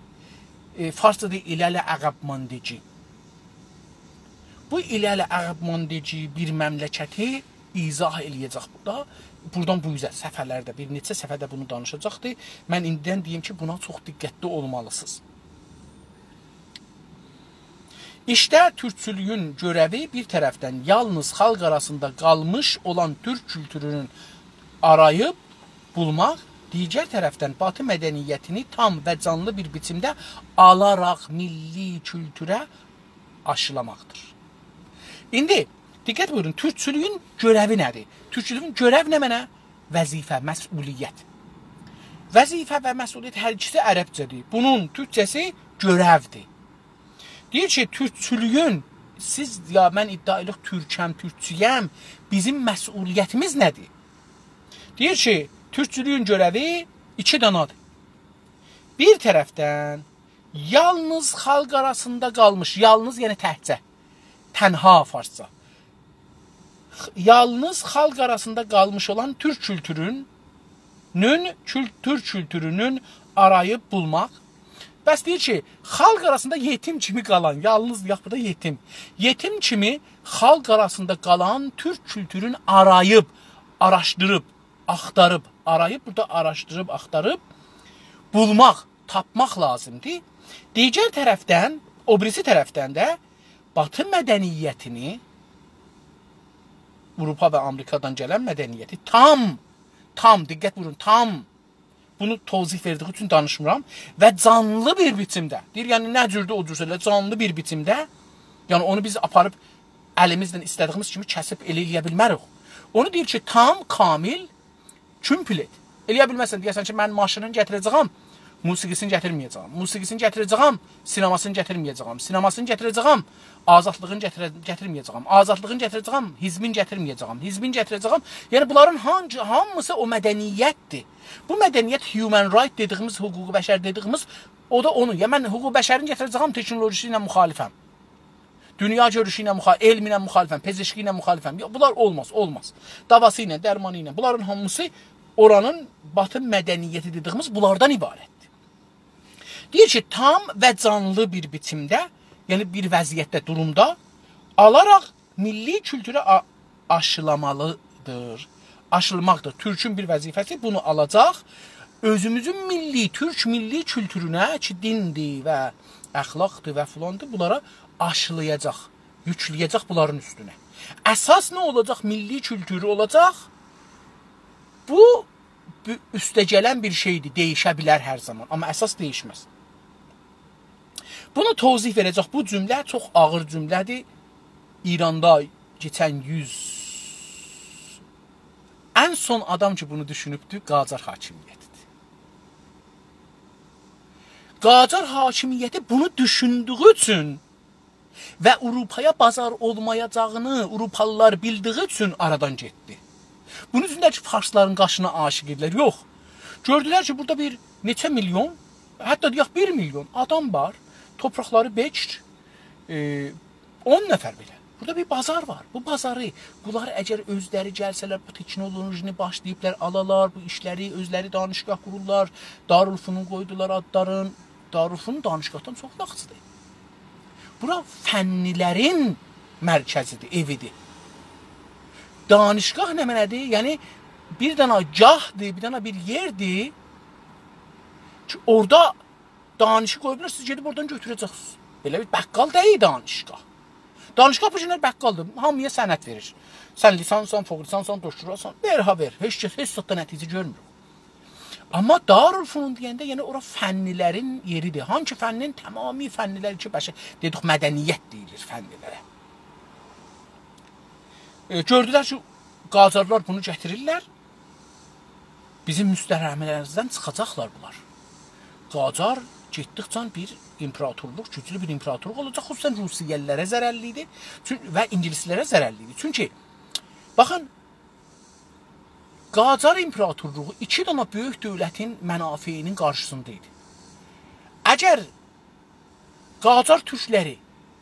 ائ، فارسجادا ایله‌لی عقب‌ماندگی. بو ایله‌لی عقب‌ماندگی بیر مملکتی ایضاح ائله‌یه‌جک بورادا. بورادان بو اوزه صفحه‌لرده، بیر نئچه صفحه‌ده بونو دانیشاجاقدیر. من ایندیدن دئییم کی، بونا چوخ دقتلی اولمالیسینیز. ایشته تورکچولویون گؤره‌وی بیر طرفدن یالنیز خالق آراسیندا قالمیش اولان تورک کولتورونون آراییب بولماق، دیگر طرفدن باتی مدنیتینی تام و جانلی بیر بیچیمده آلاراق میللی کولتوره آشیلاماقدیر. ایندی دقت بویورون، تورکچولویون گؤره‌وی نه‌دیر؟ تورکچولویون گؤره‌و نمنه؟ وظیفه، مسئولیت. وظیفه و مسئولیت هر ایکیسی عربجه‌دیر. بونون تورکجه‌سی گؤره‌ودیر. دئییر کی، تورکچولویون، سیز یا من ادعا ائدیریک، تورکم، تورکچویم، بیزیم مسئولیتیمیز نه‌دیر؟ دئییر کی، تورکچولویون گؤره‌وی ایکی دانادیر. بیر طرفدن یالنیز خالق آراسیندا قالمیش، یالنیز یعنی تکجه، تنها فارسجا. خ-، یالنیز خالق آراسیندا قالمیش اولان تورک کولتورونون، کول-، تورک کولتورونون آراییب بولماق. بس دئییر کی، خالق آراسیندا یئتیم کیمی قالان، یالنیز یاخود دا یئتیم. یئتیم کیمی خالق آراسیندا قالان تورک کولتورون آراییب، آراشدیریب، آختاریب، آراییب، بورادا آراشدیریب، آختاریب بولماق، تاپماق لازیمدیر. دیگر طرفدن، او بیریسی طرفدن ده باتی مدنیتینی، آوروپا و آمریکادان گلن مدنیتی تام، تام، دقت بویورون، تام، بونو توضیح وئردیگی اوچون دانیشمیرام، و جانلی بیر بیچیمده، دئییر، یعنی نه جوردور او جور ائله جانلی بیر بیچیمده، یعنی اونو بیز آپاریب الیمیزله ایسته‌دیگیمیز کیمی کسیب ائله ائله‌یه بیلمه‌ریک. اونو دئییر کی، تام، کامل، کومپلئت. ائله‌یه بیلمزسن، دئیه‌سن کی، من ماشینین گتیره‌جه‌یم، موسیقی‌سینی گتیرمه‌یه‌جه‌یم. موسیقی‌سینی گتیره‌جه‌یم، سینماسینی گتیرمه‌یه‌جه‌یم. سینماسینی گتیره‌جه‌یم، آزادلیغین گتیره-، گتیرمه‌یه‌جه‌یم. آزادلیغین گتیره‌جه‌یم، حزبین گتیرمه‌یه‌جه‌یم. حزبین گتیره‌جه‌یم. یعنی، بونلارین هانگی-، هامیسی او مدنیتدیر. بو مدنیت human right دئدیگیمیز، حقوق بشر دئدیگیمیز، او دا اونو. یا من حقوق بشرین گتیره‌جه‌یم، تکنولوژی ایله مخالفم. دونیا گؤروشو ایله مخا-، علم ایله مخالفم، پزشکی ایله مخالفم. یوخ، بونلار اولماز، اولماز. داواسی ایله، درمانی ایله. بونلارین هامیسی اورانین باتی مدنیتی دئدیگیمیز بونلاردان عبارتدیر. دئییر کی، تام و جانلی بیر بیچیمده، یعنی بیر وضعیتده، دورومدا آلاراق میللی کولتوره آ-، آشیلامالیدیر. آشیلماقدیر. تورکون بیر وظیفه‌سی بونو آلاجاق. اؤزوموزون میللی، تورک میللی کولتورونه کی، دیندیر و اخلاقدیر و فلاندیر، بونلارا آشیلایاجاق، یوکله‌یه‌جک بونلارین اوستونه. اساس نه اولاجاق؟ میللی کولتورو اولاجاق. بو، بو اوسته گلن بیر شئیدیر، دییشه بیلر هر زامان، آمما اساس دییشمز. بونو توضیح وئره‌جک. بو جمله چوخ آغیر جمله‌دیر. ایراندا کئچن یوز، ان سون آدام کی، بونو دوشونوبدور، قاجار حاکمیتیدیر. قاجار حاکمیتی بونو دوشوندویو اوچون و آوروپایا بازار اولمایاجاغینی آوروپالیلار بیلدیگی اوچون آرادان گئتدی. بونون اوچون ده کی، فارسلارین قاشینا عاشیق ایدیلر. یوخ. گؤردولر کی، بورادا بیر نئچه میلیون، حتی دئیک، بیر میلیون آدام وار. توپراقلاری بکر، ائ، اون نفر بئله. بورادا بیر بازار وار. بو بازاری، بونلار اگر اؤزلری گلسه‌لر، بو تکنولوژینی باشلاییبلار آلالار، بو ایشلری اؤزلری دانشگاه قورورلار، دارالفنون قویدولار آدلارین. دارالفنون دانشگاهدان چوخ یاخشیدیر. بورا فنلرین مرکزیدیر، ائویدیر. دانشگاه نمنه‌دیر؟ یعنی، بیر دنه گاهدیر، بیر دنه بیر یئردیر کی، اورادا دانشی قویوبلار، سیز گئدیب اورادان گؤتوره‌جکسینیز. بئله بیر بقال دئییل دانشگاه. دانشگاه بو گونلر بقالدیر، هامییا سند وئریر. سن لیسانسسان، فوق لیسانسسان، دکتراسان، وئر ها وئر. هئچ کس، هئچ زاددان نتیجه گؤرمور. آمما دارالفنون دئینده، یعنی اورا فنلرین یئریدیر. هانسی فنین؟ تمامی فنلر کی، بشه، دئدیک، مدنیت دئییلیر فنلره. ائ، گؤردولر کی، قاجارلار بونو گتیریرلر، بیزیم مستعمره‌لریمیزدن چیخاجاقلار بونلار. قاجار گئتدیکجه بیر ایمپراتورلوق، گوجلو بیر ایمپراتورلوق اولاجاق. خصوصاً روسیه‌لی‌لره ضررلی ایدی. چون-، و اینگیلیس‌لره ضررلی ایدی. چونکی، باخین، قاجار ایمپراتورلوغو ایکی دنه بؤیوک دؤولتین منافعینین قارشیسیندا ایدی. اگر قاجار تورکلری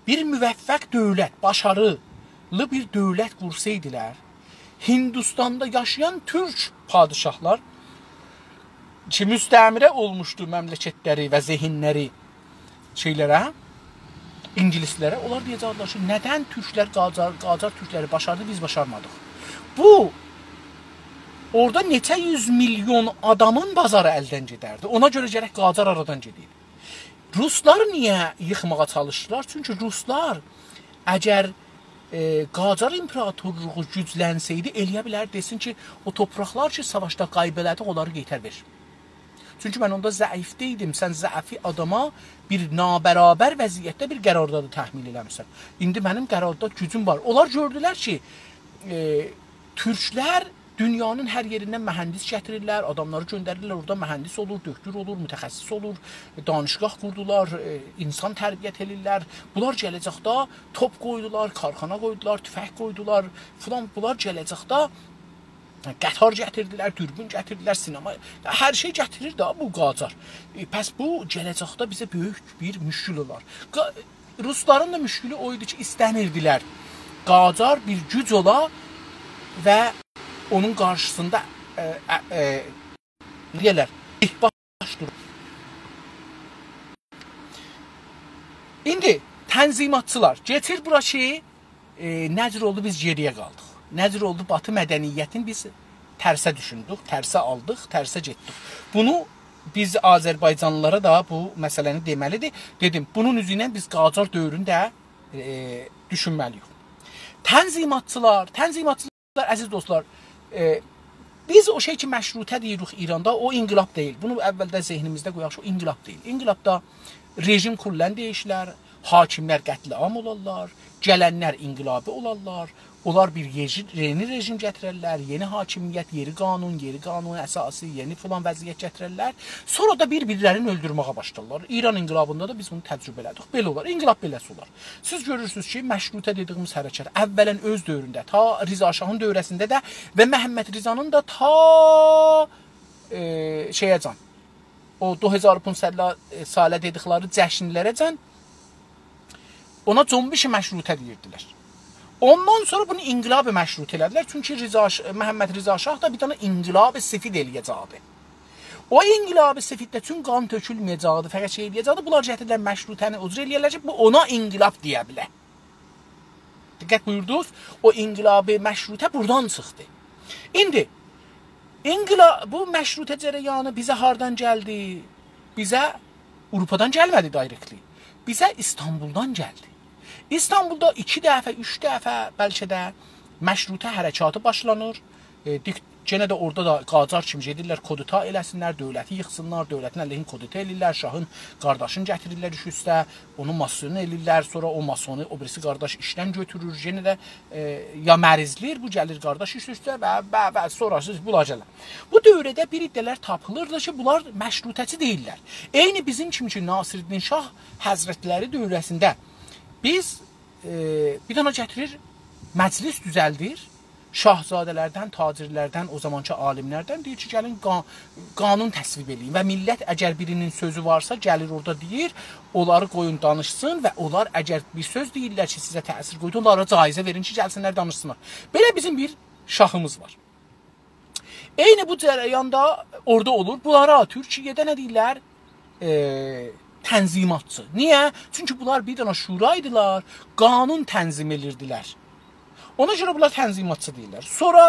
بیر موفق دؤولت، باشاریلی بیر دؤولت قورسایدیلار، هیندوستاندا یاشایان تورک پادشاهلار کی، مستعمره اولموشدو مملکتلری و ذهنلری شئیلره، اینگیلیس‌لره، اونلار دئیه‌جکلر کی، ندن تورکلر قاجار، قاجار تورکلری باشاردی، بیز باشارمادیق؟ بو، اورادا نئچه یوز میلیون آدامین بازاری الدن گئدردی. اونا گؤره گرک قاجار آرادان گئدیردی. روسلار نییه ییخماغا چالیشدیلار؟ چونکی روسلار اگر، ائ، قاجار ایمپراتورلوغو گوجلنسه‌یدی، ائلیه بیلر دئسین کی، او تورپاقلار کی، ساواشدا غیب ائله‌دیک، اونلاری قئیتر وئر. چونکی من اوندا ضعیفده ایدیم، سن ضعیفی آداما بیر نابرابر وضعیتده بیر قراردادی تحمیل ائله‌میسن. ایندی منیم قرارداد گوجوم وار. اونلار گؤردولر کی، ائ، تورکلر دونیانین هر یئریندن مهندس گتیریرلر، آداملاری گؤندریرلر، اورادا مهندس اولور، دؤکتور اولور، متخصص اولور، دانشگاه قوردولار، ائ، اینسان تربیت ائدیرلر. بونلار گله‌جکده توپ قویدولار، کارخانا قویدولار، توفنگ قویدولار، فلان. بونلار گله‌جکده قطار گتیردیلر، دوربین گتیردیلر، سینما، هر شئی گتیریر ده بو قاجار. ائ، پس بو گله‌جکده بیزه بؤیوک بیر مشکل اولار. قا-، روسلارین دا مشکلی او ایدی کی، ایسته‌میردیلر قاجار بیر گوج اولا و اونون قارشیسیندا، ائ، ائ، ائ، نه دئیرلر، باش دورور. ایندی تنظیماتچیلار گئچیر بورا کی، ائ، نه جور اولدو بیز گئری‌یه قالدیق؟ نه جور اولدو باتی مدنیتین بیز ترسه دوشوندوک، ترسه آلدیق، ترسه گئتدیک؟ بونو بیز آذربایجانلیلارا دا بو مسئله‌نی دئمه‌لیدیر. دئدیم، بونون اوزو ایله بیز قاجار دؤورونو ده، ائ، دوشونمه‌لی‌ییک. تنظیماتچیلار، تنظیماتچیلار، عزیز دوستلار، ائ، بیز او شئی کی، مشروطه دئییریک ایراندا، او انقلاب دئییل. بونو اولده ذهنیمیزده قویاق، او انقلاب دئییل. انقلابدا رژیم کلاً دییشیلر، حاکملر قتل‌عام اولارلار، گلنلر انقلابی اولارلار، اونلار بیر یئژی-، یئنی رژیم گتیررلر، یئنی حاکمیت، یئنی قانون، یئنی قانون اساسی، یئنی فلان وضعیت گتیررلر. سونرا دا بیر-بیرلرینی اؤلدورمه‌یه باشلارلار. ایران انقلابیندا دا بیز بونو تجربه ائله‌دیک. بئله اولار، انقلاب بئله‌سی اولار. سیز گؤرورسونوز کی، مشروطه دئدیییمیز حرکت اولاً اؤز دؤورونده، تا رضا شاهین دؤوره‌سینده ده و محمد رضانین دا تا، ائ، شئیه‌جن، او دوققوز یوز پونصد لا-، ائ، ساله دئدیکلری جشنلره‌جن اونا جنبش مشروطه دئییردیلر. اوندان سونرا بونو انقلاب مشروطه ائله‌دیلر. چونکی رضا ش-، محمد رضا شاه دا بیر دنه انقلاب سفید ائلیه‌جکدی. او انقلاب سفیدده چون قان تؤکولمه‌یه‌جکدی، فقط شئی ائلیه‌جکدی، بونلار جهتدن مشروطه‌نی اجرا ائلیه‌رلر کی، بو اونا انقلاب دئیه بیله. دقت بویوردونوز؟ او انقلاب مشروطه بورادان چیخدی. ایندی انقلا-، بو مشروطه جریانی بیزه هاردان گلدی؟ بیزه آوروپادان گلمه‌دی directly. بیزه ایستانبولدان گلدی. ایستانبولدا ایکی دفعه، اوچ دفعه بلکه ده مشروطه حرکاتی باشلانیر. ائ، دیک-، یئنه ده اورادا دا قاجار کیمی گئدیرلر، کودتا ائله‌سینلر، دؤولتی ییخسینلار، دؤولتین علیهینه کودتا ائله‌ییرلر، شاهین قارداشینی گتیریرلر ایش اوسته، اونو ماسون ائله‌ییرلر، سونرا او ماسونو او بیریسی قارداش ایشدن گؤتورور، یئنه ده، ائ، یا مریضله‌ییر، بو گلیر قارداش ایش اوسته و، و، و سونراسی بولار گلر. بو دؤورده بیر عده‌لر تاپیلیردی کی، بونلار مشروطه‌چی دئییللر. عینی بیزیم کیمی کی، ناصرالدین شاه حضرتلری دؤوره‌سینده بیز، ائ، بیر دنه گتیریر، مجلس دوزلدیر، شاهزاده‌لردن، تاجرلردن، او زامانکی عالیملردن دئییر کی، گلین قا-، قانون تصویب ائله‌یین و میللت اگر بیرینین سؤزو وارسا، گلیر اورادا دئییر، اونلاری قویون دانیشسین و اونلار اگر بیر سؤز دئییرلر کی، سیزه تأثیر قویدو، اونلارا جایزه وئرین کی، گلسینلر دانیشسینلار. بئله بیزیم بیر شاهیمیز وار. عینی بو جریاندا اورادا اولور. بونلارا تورکیه‌ده نه دئییرلر؟ ائ، تنظیماتچی. نییه؟ چونکی بونلار بیر دنه شورا ایدیلر، قانون تنظیم ائدیردیلر. اونا گؤره بونلار تنظیماتچی دئییرلر. سونرا،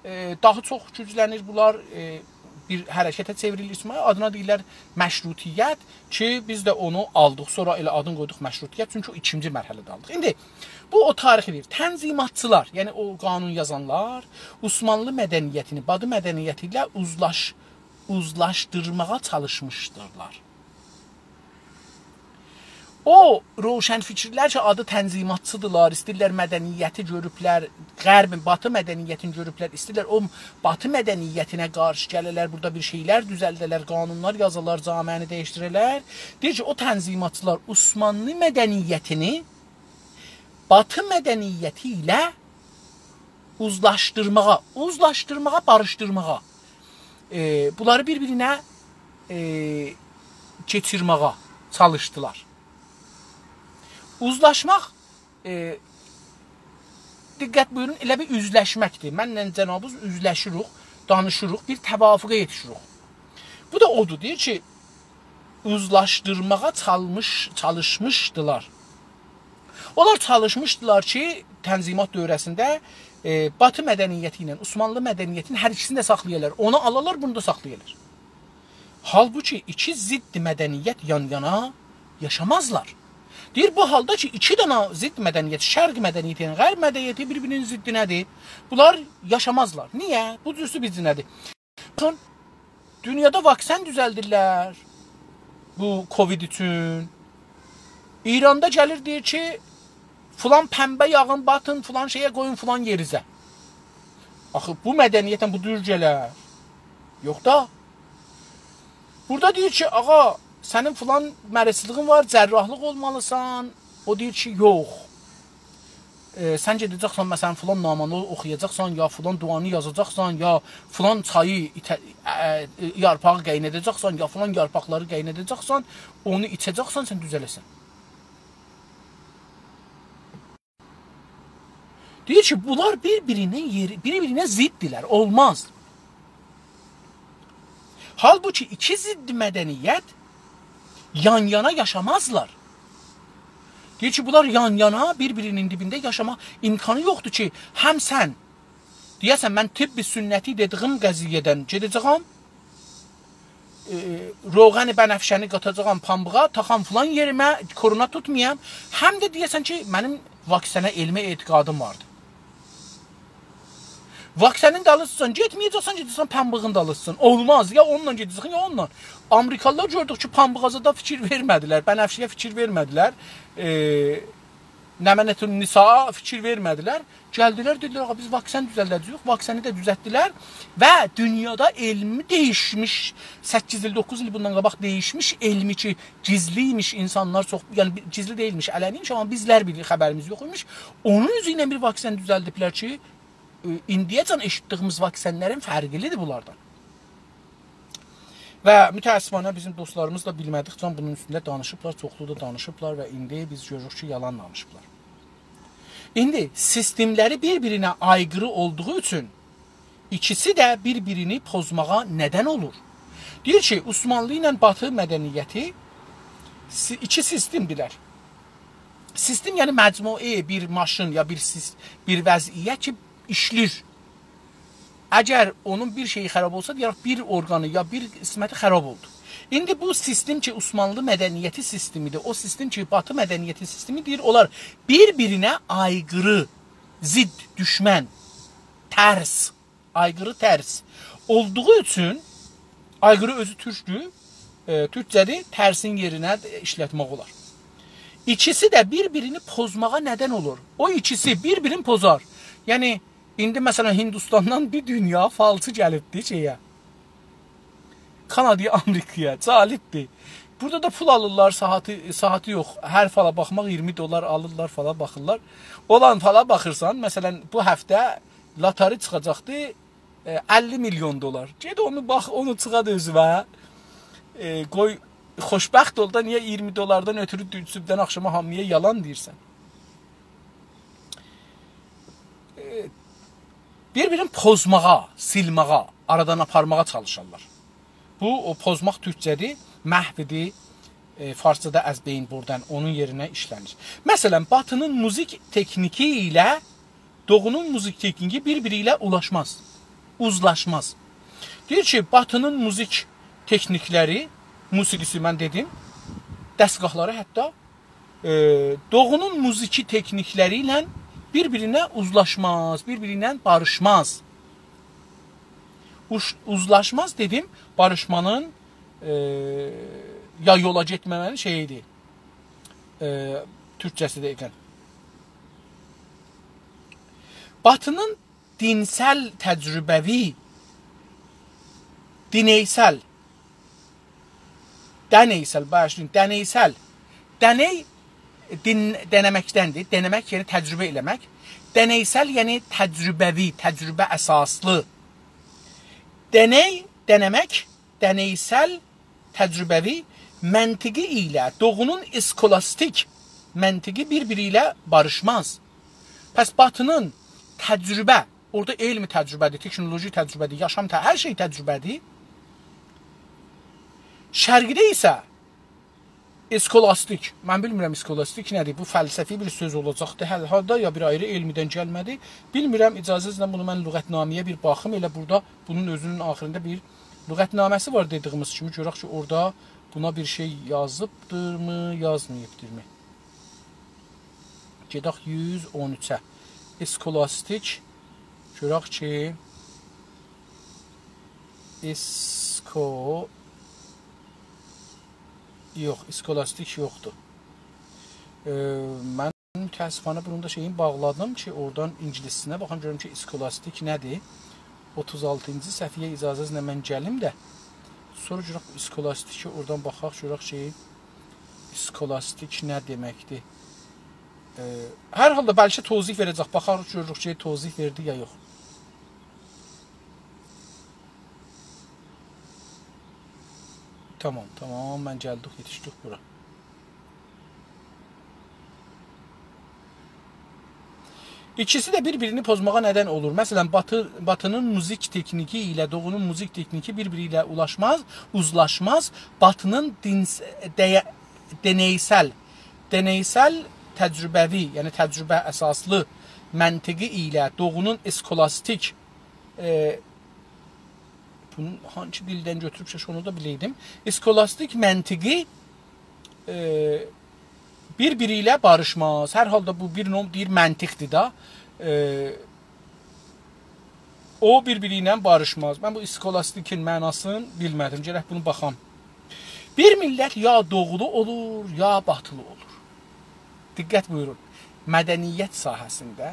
ائ، داها چوخ گوجلنیر بونلار، ائ، بیر حرکته چئوریلیر اجتماعی، آدینا دئییرلر مشروطیت کی، بیز ده اونو آلدیق، سونرا ائله آدینی قویدوق مشروطیت، چونکی او ایکینجی مرحله‌ده آلدیق. ایندی بو او تاریخی دئییر. تنظیماتچیلار، یعنی او قانون یازانلار عثمانلی مدنیتینی، بادی مدنیتی ایله اوزلاش-، اوزلاشدیرماغا چالیشمیشدیرلار. او روشنفکرلر کی، آدی تنظیماتچی‌دیرلار، ایسته‌ییرلر مدنیتی گؤروبلر، غرب، باتی مدنیتینی گؤروبلر، ایسته‌ییرلر او باتی مدنیتینه قارشی گله‌لر، بورادا بیر شئیلر دوزلده‌لر، قانونلار یازالار، جامعه‌نی دییشدیره‌لر. دئییر کی، او تنظیماتچیلار عثمانلی مدنیتینی باتی مدنیتی ایله اوزلاشدیرماغا، اوزلاشدیرماغا، باریشدیرماغا، ائ، بونلاری بیر-بیرینه، ائ، کئچیرمه‌یه چالیشدیلار. اوزلاشماق، ائ، دقت بویورون، ائله بیر اوزلشمکدیر. منله جنابیز اوزلشیریک، دانیشیریق، بیر توافقه یئتیشیریک. بو دا اودور، دئییر کی، اوزلاشدیرماغا چالمیش، چالیشمیشدیلار. اونلار چالیشمیشدیلار کی، تنظیمات دؤوره‌سینده، ائ، باتی مدنیتی ایله عثمانلی مدنیتینین هر ایکیسینی ده ساخلایالار. اونو آلالار، بونو دا ساخلایالار. حالبوکی ایکی ضد مدنیت یان-یانا یاشامازلار. دئییر، بو حالدا کی، ایکی دنه ضد مدنیت، شرق مدنیتی ایله غرب مدنیتی بیر-بیرینین ضدینه‌دیر، بونلار یاشامازلار. نییه؟ بو جورسو بیزینه‌دیر. باخین، دونیادا واکسن دوزلدیرلر بو کووید اوچون. ایراندا گلیر، دئییر کی، فلان پنبه یاغین، باتین، فلان شئیه قویون، فلان یئریزه. آخی بو مدنیتله بو جور گلر؟ یوخ دا. بورادا دئییر کی، آغا، سنین فلان مریضلیگین وار، جراحلیق اولمالیسان. او دئییر کی، یوخ. ائ، سن گئده‌جکسن، مثلا، فلان نامه‌نی اوخویاجاقسان، یا فلان دعانی یازاجاقسان، یا فلان چایی ایته-، ائ، ائ، یارپاغی قایناداجاقسان، یا فلان یارپاقلاری قایناداجاقسان، اونو ایچه‌جکسن، سن دوزه‌له‌سن. دئییر کی، بونلار بیر-بیرینین یئری، بیر-بیرینه ضددیرلر، اولماز. حالبوکی ایکی ضد مدنیت یان-یانا یاشامازلار. دئییر کی، بونلار یان-یانا بیر-بیرینین دیبینده یاشاما امکانی یوخدور کی، هم سن دئیه‌سن، من طب سنتی دئدیگیم قضیه‌دن گئده‌جه‌یم، ائ، روغن بنفشه‌نی قاتاجاغام پامبیغا، تاخام فلان یئریمه، کرونا توتمایام. هم ده دئیه‌سن کی، منیم واکسنه علمی اعتقادیم واردیر. واکسنین دالیسیجان گئتمه‌یه‌جکسن، گئده‌جکسن پامبیغین دالیسیجان. اولماز، یا اونونلا گئده‌جکسن، یا اونونلا. آمریکالیلار گؤردوک کی، پامبیغا زادا فیکیر وئرمه‌دیلر، بنفشه‌یه فیکیر وئرمه‌دیلر. ائ، نمنة النساء فیکیر وئرمه‌دیلر. گلدیلر، دئدیلر، «آغا، بیز واکسن دوزلده‌جه‌ییک.» واکسنی ده دوزلتدیلر و دونیادا علمی دییشمیش، سککیز ایل، دوققوز ایل بوندان قاباق دییشمیش علمی کی، گیزلی ایمیش، اینسانلار چوخ، یعنی، بی-، گیزلی دئییلمیش، علنی ایمیش، آمما بیزلر بیلیریک، خبریمیز یوخ ایمیش. اونون اوزو ایله بیر واکسن دوزلدیبلر کی، ائ، ایندیه‌جن ائشیتدیگیمیز واکسنلرین فرقلیدیر بونلاردان. و متأسفانه بیزیم دوستلاریمیز دا بیلمه‌دیکجه بونون اوستونده دانیشیبلار، چوخلو دا دانیشیبلار و ایندی بیز گؤروروک کی، یالان دانیشیبلار. ایندی سیستملری بیر-بیرینه آیقیری اولدوغو اوچون ایکیسی ده بیر-بیرینی پوزماغا ندن اولور. دئییر کی، عثمانلی ایله باتی مدنیتی سی-، ایکی سیستمدیرلر. سیستم، یعنی مجموعه‌ی بیر ماشین یا بیر سیس-، بیر وضعیت کی، ایشله‌ییر. اگر اونون بیر شئیی خراب اولسا، دئیه‌ریک، بیر اورقانی یا بیر قسمتی خراب اولدو. ایندی بو سیستم کی، عثمانلی مدنیتی سیستمیدیر، او سیستم کی، باتی مدنیتی سیستمی، دئییر، اونلار بیر-بیرینه آیقیری، ضد، دوشمن، ترس، آیقیری، ترس اولدوغو اوچون، آیقیری اؤزو تورکدور، ائ، تورکجه‌دیر، ترسین یئرینه ایشلتمک اولار. ایکیسی ده بیر-بیرینی پوزماغا ندن اولور. او ایکیسی بیر-بیرینی پوزار. یعنی، ایندی، مثلا، هندوستاندان بیر دونیا فالچی گلیبدی شئیه، کانادایا، آمریکایا، جالبدیر. بورادا دا پول آلیرلار، ساعاتی، ساعاتی یوخ. هر فالا باخماق اییرمی دلار آلیرلار، فالا باخیرلار. اولان فالا باخیرسان، مثلا، بو هفته لاتاری چیخاجاقدی، ائ، اللی میلیون دلار. گئت اونو باخ، اونو چیخارت اؤزونه. ائ، قوی، خوشبخت اول دا، نییه اییرمی دلاردان اؤترو دو-، صبحدن آخشاما هامییا یالان دئییرسن؟ ائ، بیر-بیرینی پوزماغا، سیلماغا، آرادان آپارماغا چالیشارلار. بو، او پوزماق تورکجه‌دیر، محو ائدیر، ائ، فارسجادا از بین بردن، اونون یئرینه ایشلنیر. مثلا، باتی‌نین موزیک تکنیکی ایله دوغونون موزیک تکنیکی بیر-بیری ایله اولاشماز، اوزلاشماز. دئییر کی، باتی‌نین موزیک تکنیکلری، موسیقی‌سی، من دئدیم، دستگاهلاری حتی، ائ، دوغونون موزیکی تکنیکلری ایله بیر-بیرینه اوزلاشماز، بیر-بیری ایله باریشماز. اوش-، اوزلاشماز دئدیم، باریشمانین، ائ، یا یولا گئتمه‌مه‌نین شئییدیر. ائ، تورکجه‌سی دقیقاً. باتی‌نین دینسل، تجربوی، دینئیسل، دنئیسل، باغیشلایین، دنئیسل. دنئی دین-، دنه‌مکدندیر. دنه‌مک، یعنی تجربه ائله‌مک. دنئیسل، یعنی تجربوی، تجربه اساسلی. دنئی، دنه‌مک، دنئیسل، تجربوی، منطقی ایله دوغونون اسکولاستیک منطقی بیر-بیری ایله باریشماز. پس باتی‌نین تجربه، اورادا علم تجربه‌دیر، تکنولوژی تجربه‌دیر، یاشام ته-، هر شئی تجربه‌دیر. شرقده ایسه اسکولاستیک، من بیلمیرم اسکولاستیک نه‌دیر، بو فلسفی بیر سؤز اولاجاقدی هر حالدا، یا بیر آیری علمیدن گلمه‌دی. بیلمیرم، اجازه‌نیزله بونو من لغت‌نامه‌یه بیر باخیم، ائله بورادا بونون اؤزونون آخیریندا بیر لغت‌نامه‌سی وار دئدیگیمیز کیمی، گؤرک کی، اورادا بونا بیر شئی یازیبدیرمی، یازماییبدیرمی؟ گئدک یوز اون اوچه. اسکولاستیک، گؤرک کی، اسکو-، یوخ، اسکولاستیک یوخدور. ائ، من متأسفانه بونون دا شئیینی باغلادیم کی، اورادان اینگیلیسینه باخیم، گؤروم کی، اسکولاستیک نه‌دیر؟ اوتوز آلتینجی صفحه‌یه اجازه‌نیزله من گلیم ده، سونرا گؤرک بو اسکولاستیکی اورادان باخاق، گؤرک کی، اسکولاستیک نه دئمکدیر؟ ائ، هر حالدا بلکه توضیح وئره‌جک. باخاریق، گؤروروک کی، توضیح وئردی یا یوخ. تامام، تامام، من گلدیک، یئتیشدیک بورا. ایکیسی ده بیر-بیرینی پوزماغا ندن اولور. مثلا، باتی، باتی‌نین موزیک تکنیکی ایله دوغونون موزیک تکنیکی بیر-بیری ایله اولاشماز، اوزلاشماز. باتی‌نین دینس-، دئیه-، دنئیسل، دنئیسل تجربوی، یعنی تجربه اساسلی منطقی ایله دوغونون اسکولاستیک، ائ، بونو هانسی دیلدن گؤتوروبسه، اونو دا بیلئیدیم. اسکولاستیک منطقی، ائ، بیر-بیری ایله باریشماز. هر حالدا بو بیر نوع دئییر، منطقدیر دا. ائ، او بیر-بیری ایله باریشماز. من بو اسکولاستیکین معناسینی بیلمه‌دیم. گرک بونو باخام. بیر میللت یا دوغولو اولور، یا باتیلی اولور. دقت بویورون. مدنیت ساحه‌سینده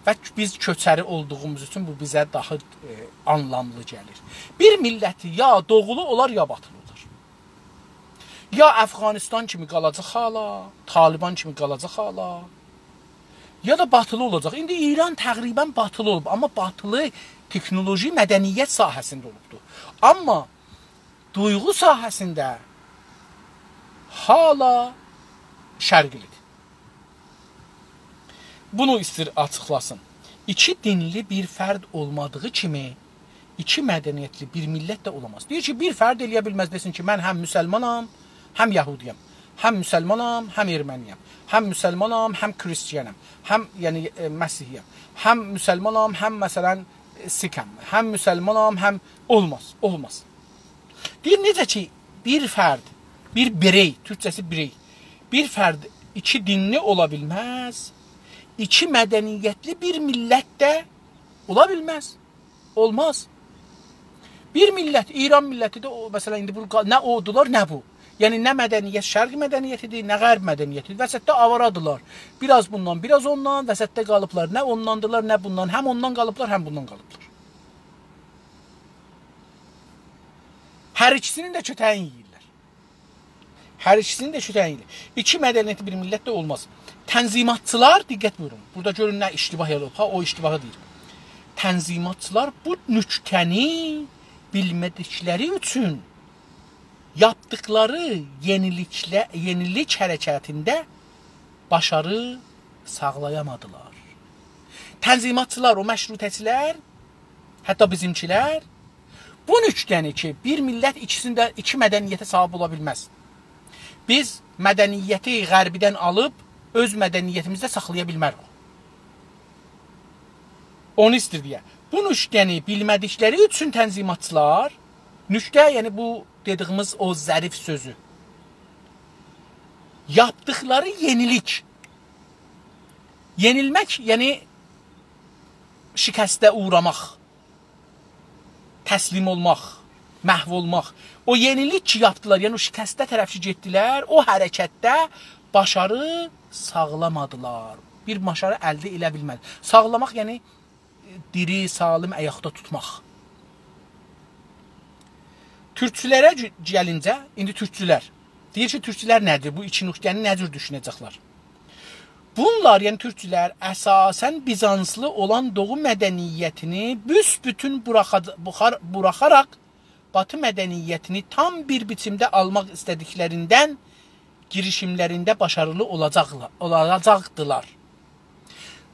و بیز کؤچری اولدوغوموز اوچون بو بیزه داها، ائ، آنلاملی گلیر. بیر میللتی یا دوغولو اولار، یا باتیلی اولار. یا افغانستان کیمی قالاجاق حالا، طالبان کیمی قالاجاق حالا، یا دا باتیلی اولاجاق. ایندی ایران تقریباً باتیلی اولوب، آمما باتیلی تکنولوژی، مدنیت ساحه‌سینده اولوبدور. آمما دویغو ساحه‌سینده حالا شرقلی‌دیر. بونو ایستیر آچیقلاسین. ایکی دینلی بیر فرد اولمادیغی کیمی، ایکی مدنیتلی بیر میللت ده اولاماز. دئییر کی، بیر فرد ائلیه بیلمز دئسین کی، من هم مسلمانام، هم یهودی‌یم. هم مسلمانام، هم ارمنی‌یم. هم مسلمانام، هم کریستیانم. هم، یعنی، ائ، مسیحی‌یم. هم مسلمانام، هم، مثلا، ائ، سیکم. هم مسلمانام، هم، اولماز، اولماز. دئییر، نئجه کی، بیر فرد، بیر بیرئی، تورکجه‌سی بیرئی، بیر فرد ایکی دینلی اولا بیلمز، ایکی مدنیتلی بیر میللت ده اولا بیلمز. اولماز. بیر میللت، ایران میللتی ده او، مثلا، ایندی بو قا-، نه اودولار، نه بو. یعنی، نه مدنیت شرق مدنیتی‌دیر، نه غرب مدنیتی‌دیر. وسطده آوارادیلار. بیر آز بوندان، بیر آز اوندان، وسطده قالیبلار. نه اونداندیلار، نه بوندان. هم اوندان قالیبلار، هم بوندان قالیبلار. هر ایکیسینین ده کؤته‌یین یئییرلر. هر ایکیسینین ده کؤته‌یین یئییرلر. ایکی مدنیتلی بیر میللت ده اولماز. تنظیماتچیلار، دقت بویورون. بورادا گؤرون نه اشتباه یولوب. ها، او اشتباهی دئییر. تنظیماتچیلار بو نکته‌نی بیلمه‌دیکلری اوچون یاپدیقلاری یئنیلیکله-، یئنیلیک حرکتینده باشاری ساغلایامادیلار. تنظیماتچیلار، او مشروطه‌چیلر، حتی بیزیمکیلر، بو نکته‌نی کی، بیر میللت ایکیسینده، ایکی مدنیته صاحیب اولا بیلمز. بیز مدنیتی غربیدن آلیب اؤز مدنیتیمیزده ساخلایا بیلمریک. اونو ایستیر دئیه. بو نکته‌نی بیلمه‌دیکلری اوچون تنظیماتچیلار، نکته، یعنی بو دئدیگیمیز او ظریف سؤزو، یاپدیقلاری یئنیلیک. یئنیلمک، یعنی شکسته اوغراماق، تسلیم اولماق. محو اولماق. او یئنیلیک کی یاپدیلار، یعنی او شکسته طرف کی گئتدیلر، او حرکتده باشاری ساغلامادیلار. بیر باشاری الده ائله بیلمه‌دی. ساغلاماق، یعنی دیری، سالم، آیاقدا توتماق. تورکچولره گه-، گلینجه، ایندی تورکچولر. دئییر کی، تورکچولر نه‌دیر؟ بو ایکی نقطه‌نی نه جور دوشونه‌جکلر؟ بونلار، یعنی تورکچولر، اساساً بیزانسلی اولان دوغو مدنیتینی بوسبوتون بوراخا-، بوخار-، بوراخاراق باتی مدنیتینی تام بیر بیچیمده آلماق ایسته‌دیکلریندن گیریشیملرینده باشاریلی اولاجاقلا-، اولاجاقدیلار.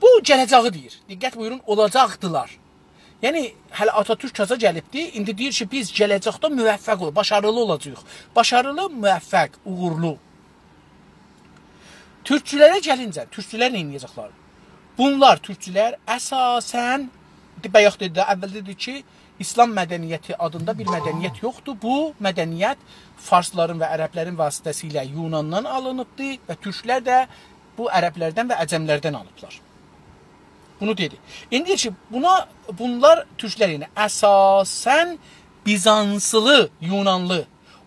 بو گله‌جه‌یی دئییر. دقت بویورون، اولاجاقدیلار. یعنی، هله آتاتورک تازا گلیبدی، ایندی دئییر کی، بیز گله‌جکده موفق اول-، باشاریلی اولاجاغیق. باشاریلی، موفق، اوغورلو. تورکچولره گلینجه، تورکچولر نه ائده‌جکلر؟ بونلار، تورکچولر، اساساً، بایاق دئدی ده، اول دئدی کی، ایسلام مدنیتی آدیندا بیر مدنیت یوخدور. بو مدنیت فارسلارین و عربلرین واسطه‌سیله یوناندان آلینیبدی و تورکلر ده بو عربلردن و عجملردن آلیبلار. بونو دئدی. ایندی دئییر کی، بونا، بونلار تورکلر، یعنی اساساً بیزانسلی، یونانلی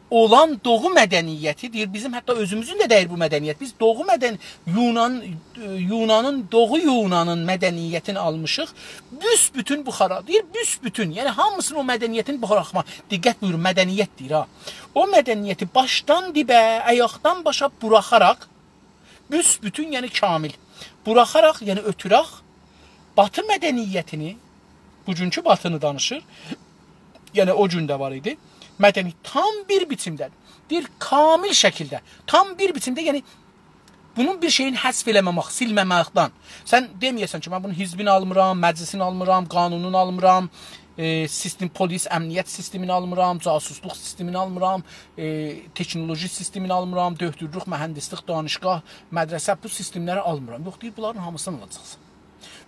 اولان دوغو مدنیتی، دئییر، بیزیم حتی اؤزوموزون ده دئییل بو مدنیت. بیز دوغو مدن-، یونان، ائ، یونانین، دوغو یونانین مدنیتینی آلمیشیق. بوسبوتون بوخارا، دئییر، بوسبوتون، یعنی هامیسینی او مدنیتین بوخاراخما. دقت بویورون، مدنیت دئییر ها. او مدنیتی باشدان دیبه، آیاقدان باشا بوراخاراق، بوسبوتون، یعنی کامل. بوراخاراق، یعنی اؤتوراق، باتی مدنیتینی، بوگونکو باتینی دانیشیر، یعنی او گون ده وار ایدی، مدنی تام بیر بیچیمده، دئییر، کامل شکیلده، تام بیر بیچیمده، یعنی بونون بیر شئیین حذف ائله‌مه‌مک، سیلمه‌مکدن. سن دئمه‌یه‌سن کی، من بونون حزبینی آلمیرام، مجلسینی آلمیرام، قانونونو آلمیرام، ائ، سیستم، پلیس، امنیت سیستمینی آلمیرام، جاسوسلوق سیستمینی آلمیرام، ائ، تکنولوژی سیستمینی آلمیرام، دؤکتورلوک، مهندسلیک، دانشگاه، مدرسه، بو سیستملری آلمیرام. یوخ، دئییر، بونلارین هامیسینی آلاجاقسان.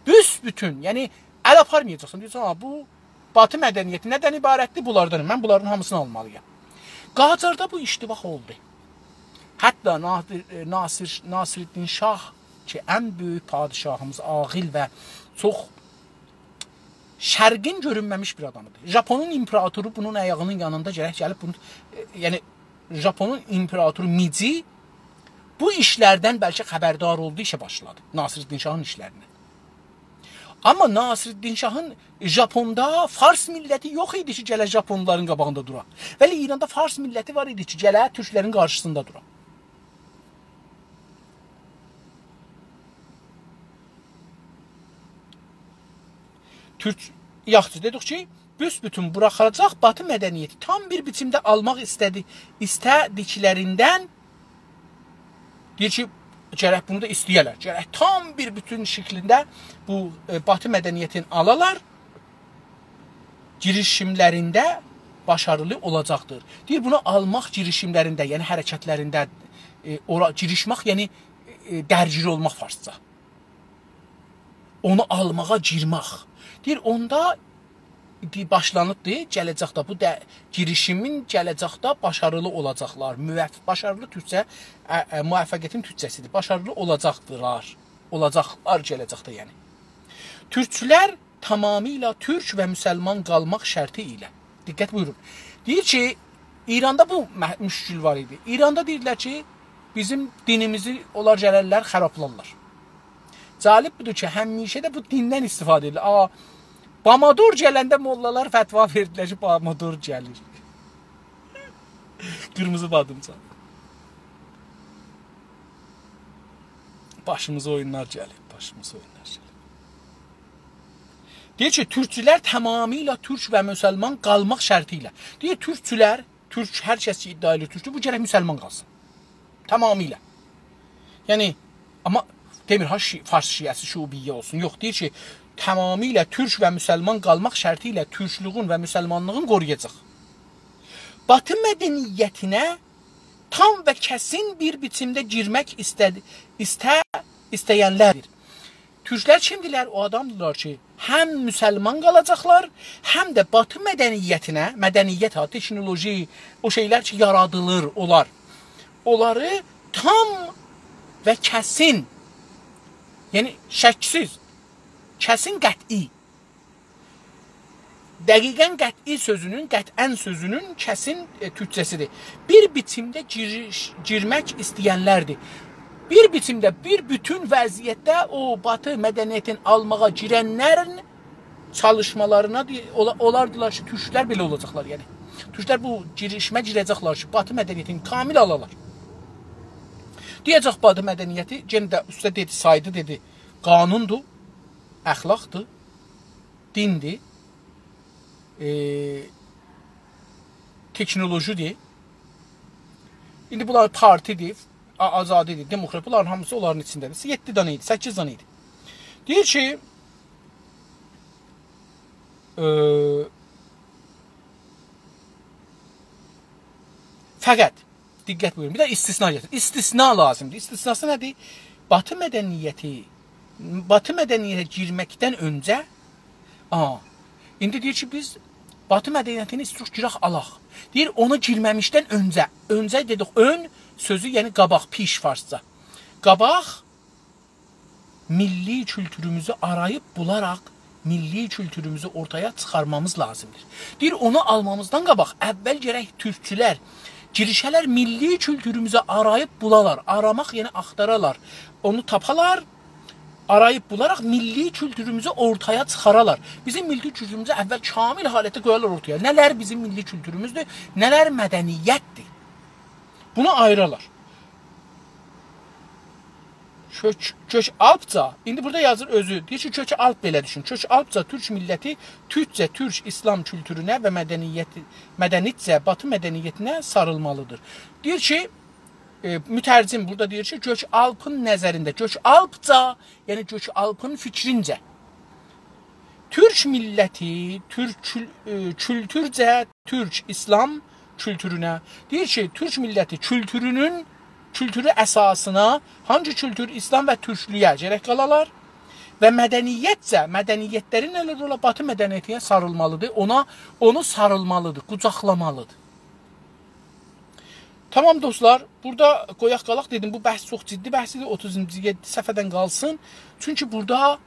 بوسبوتون، یعنی ال آپارمایاجاقسان. دئیه‌جکسن، «ها، بو باتی مدنیتی نه‌دن عبارتدیر؟ بونلاردان، من بونلارین هامیسینی آلمالییام.» قاجاردا بو اشتباه اولدو. حتی نادر، ائ، ناصر، ناصرالدین شاه کی، ان بؤیوک پادشاهیمیز، عاقل و چوخ شرقین گؤرونمه‌میش بیر آدامیدیر. ژاپونون ایمپراتورو بونون آیاغینین یانیندا گرک گلیب بونو، ائ، یعنی ژاپونون ایمپراتورو میجی بو ایشلردن بلکه خبردار اولدو، ایشه باشلادی. ناصرالدین شاهین ایشلرینه. آمما ناصرالدین شاهین ژاپوندا فارس میللتی یوخ ایدی کی، گله ژاپونلارین قاباغیندا دورا. ولی ایراندا فارس میللتی وار ایدی کی، گله تورکلرین قارشیسیندا دورا. تورک، یاخشی، دئدیک کی، بوسبوتون بوراخاجاق، باتی مدنیتی تام بیر بیچیمده آلماق ایسته‌دی، ایسته‌دیکلریندن دئییر کی، گرک بونو دا ایسته‌یه‌لر. گرک تام بیر بوتون شکلینده بو، ائ، باتی مدنیتینی آلالار، گیریشیملرینده باشاریلی اولاجاقدیر. دئییر، بونو آلماق گیریشیملرینده، یعنی حرکتلرینده، ائ، اورا گیریشمک، یعنی، ائ، درگیر اولماق فارسجا. اونو آلماغا گیرمک. دئییر، اوندا دی-، باشلانیبدی، گله‌جکده بو ده، گیریشیمین گله‌جکده باشاریلی اولاجاقلار. موف-، باشاریلی تورکجه، ا، ا، موفقیتین تورکجه‌سیدیر. باشاریلی اولاجاقدیلار. اولاجاقلار گله‌جکده، یعنی. تورکچولر تمامیله تورک و مسلمان قالماق شرطی ایله. دقت بویورون. دئییر کی، ایراندا بو مه-، مشکل وار ایدی. ایراندا دئییرلر کی، بیزیم دینیمیزی اونلار گلرلر، خرابلارلار. جالب بودور کی، همیشه ده بو دیندن استفاده ائدیلیر. آ، بامادور گلنده موللالار فتوا وئردیلر کی، بامادور گلیر. قیرمیزی بادیمجان. باشیمیزا اویونلار گلیب، باشیمیزا اویونلار گلیب. دئییر کی، تورکچولر تمامیله تورک و مسلمان قالماق شرطی ایله. دئییر، تورکچولر، تورک، هر کس کی، ادعا ائدیر تورکدور، بو گرک مسلمان قالسین. تمامیله. یعنی، آمما دئمیر ها، شی-، فارس شیعه‌سی، شعوبیه اولسون. یوخ، دئییر کی، تمامیله تورک و مسلمان قالماق شرطی ایله تورکلویون و مسلمانلیغین قورویاجاق. باتی مدنیتینه تام و کسین بیر بیچیمده گیرمک ایسته‌دی-، ایسته-، ایسته‌ینلردیر. تورکلر کیمدیرلر؟ او آدامدیرلار کی، هم مسلمان قالاجاقلار، هم ده باتی مدنیتینه، مدنیت ها، تکنولوژی، او شئیلر کی، یارادیلیر، اونلار. اونلاری تام و کسین، یعنی شکسیز، کسین، قطعی دقیقاً قطعی سؤزونون، قطعاً سؤزونون کسین، ائ، تورکجه‌سی‌دیر. بیر بیچیمده گیریش، گیرمک ایسته‌ینلردیر. بیر بیچیمده، بیر بوتون وضعیتده او باتی مدنیتین آلماغا گیرنلرین چالیشمالارینا دئ-، اولا-، اولاردیلار کی، تورکلر بئله اولاجاقلار، یعنی. تورکلر بو گیریشمه گیره‌جکلر کی، باتی مدنیتینی کامل آلالار. دئیه‌جک، باتی مدنیتی، یئنه ده اوسته دئدی، سایدی، دئدی، قانوندور، اخلاقدیر، دیندیر، ائ، تکنولوژی‌دیر. ایندی بونلار پارتی‌دیر، آ-، آزادی‌دیر، دموکرات، بونلارین هامیسی اونلارین ایچینده‌دیر. یئددی دنه ایدی، سککیز دنه ایدی. دئییر کی، ائ، فقط، دقت بویورون، بیر ده استثنا گتیر. استثنا لازیمدیر. استثناسی نه‌دیر؟ باتی مدنیتی، باتی مدنیته گیرمکدن اؤنجه، آ، ایندی دئییر کی، بیز باتی مدنیتینی ایستیروخ گیرک آلاق. دئییر، اونا گیرمه‌میشدن اؤنجه، اؤنجه دئدیک، اؤن سؤزو، یعنی قاباق، پیش فارسجا. قاباق میللی کولتوروموزو آراییب بولاراق میللی کولتوروموزو اورتایا چیخارمامیز لازیمدیر. دئییر، اونو آلمامیزدان قاباق اول گرک تورکچولر گیریشه‌لر، میللی کولتوروموزو آراییب بولالار. آراماق، یعنی آختارالار. اونو تاپالار، آراییب بولاراق میللی کولتوروموزو اورتایا چیخارالار. بیزیم میللی کولتوروموزو اول کامل حالتده قویالار اورتایا. نه‌لر بیزیم میللی کولتوروموزدور، نه‌لر مدنیتدیر. بونو آییرالار. کؤک، کؤک آلپجا، ایندی بورادا یازیر اؤزو، دئییر کی، کؤک آلپ بئله دوشون. کؤک آلپجا تورک میللتی تورکجه، تورک ایسلام کولتورونه و مدنیتی، مدنیتجه باتی مدنیتینه ساریلمالیدیر. دئییر کی، ائ، مترجم بورادا دئییر کی، کؤک آلپین نظرینده، کؤک آلپجا، یعنی کؤک آلپین فیکرینجه، تورک میللتی، تورک کول-، ائ، کولتورجه، تورک ایسلام کولتورونه. دئییر کی، تورک میللتی کولتورونون، کولتورو اساسینا هانگی کولتور؟ ایسلام و تورکلویه گرک قالالار. و مدنیتجه، مدنیتلرین ائله رولا باتی مدنیتینه ساریلمالیدیر. اونا، اونو ساریلمالیدیر، قوجاقلامالیدیر. تامام دوستلار، بورادا قویاق قالاق، دئدیم، بو بحث چوخ جدی بحث ایدی، اوتوزونجو یئددی صفحه‌دن قالسین. چونکی بورادا،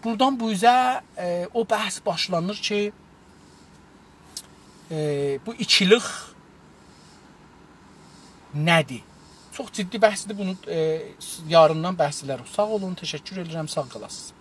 بورادان بو اوزه، ائ، او بحث باشلانیر کی، ائ، بو ایکیلیق نه‌دیر؟ چوخ جدی بحث ایدی، بونو، ائ، یاریندان بحث ائلریک. ساغ اولون، تشکر ائدیرم، ساغ قالاسینیز.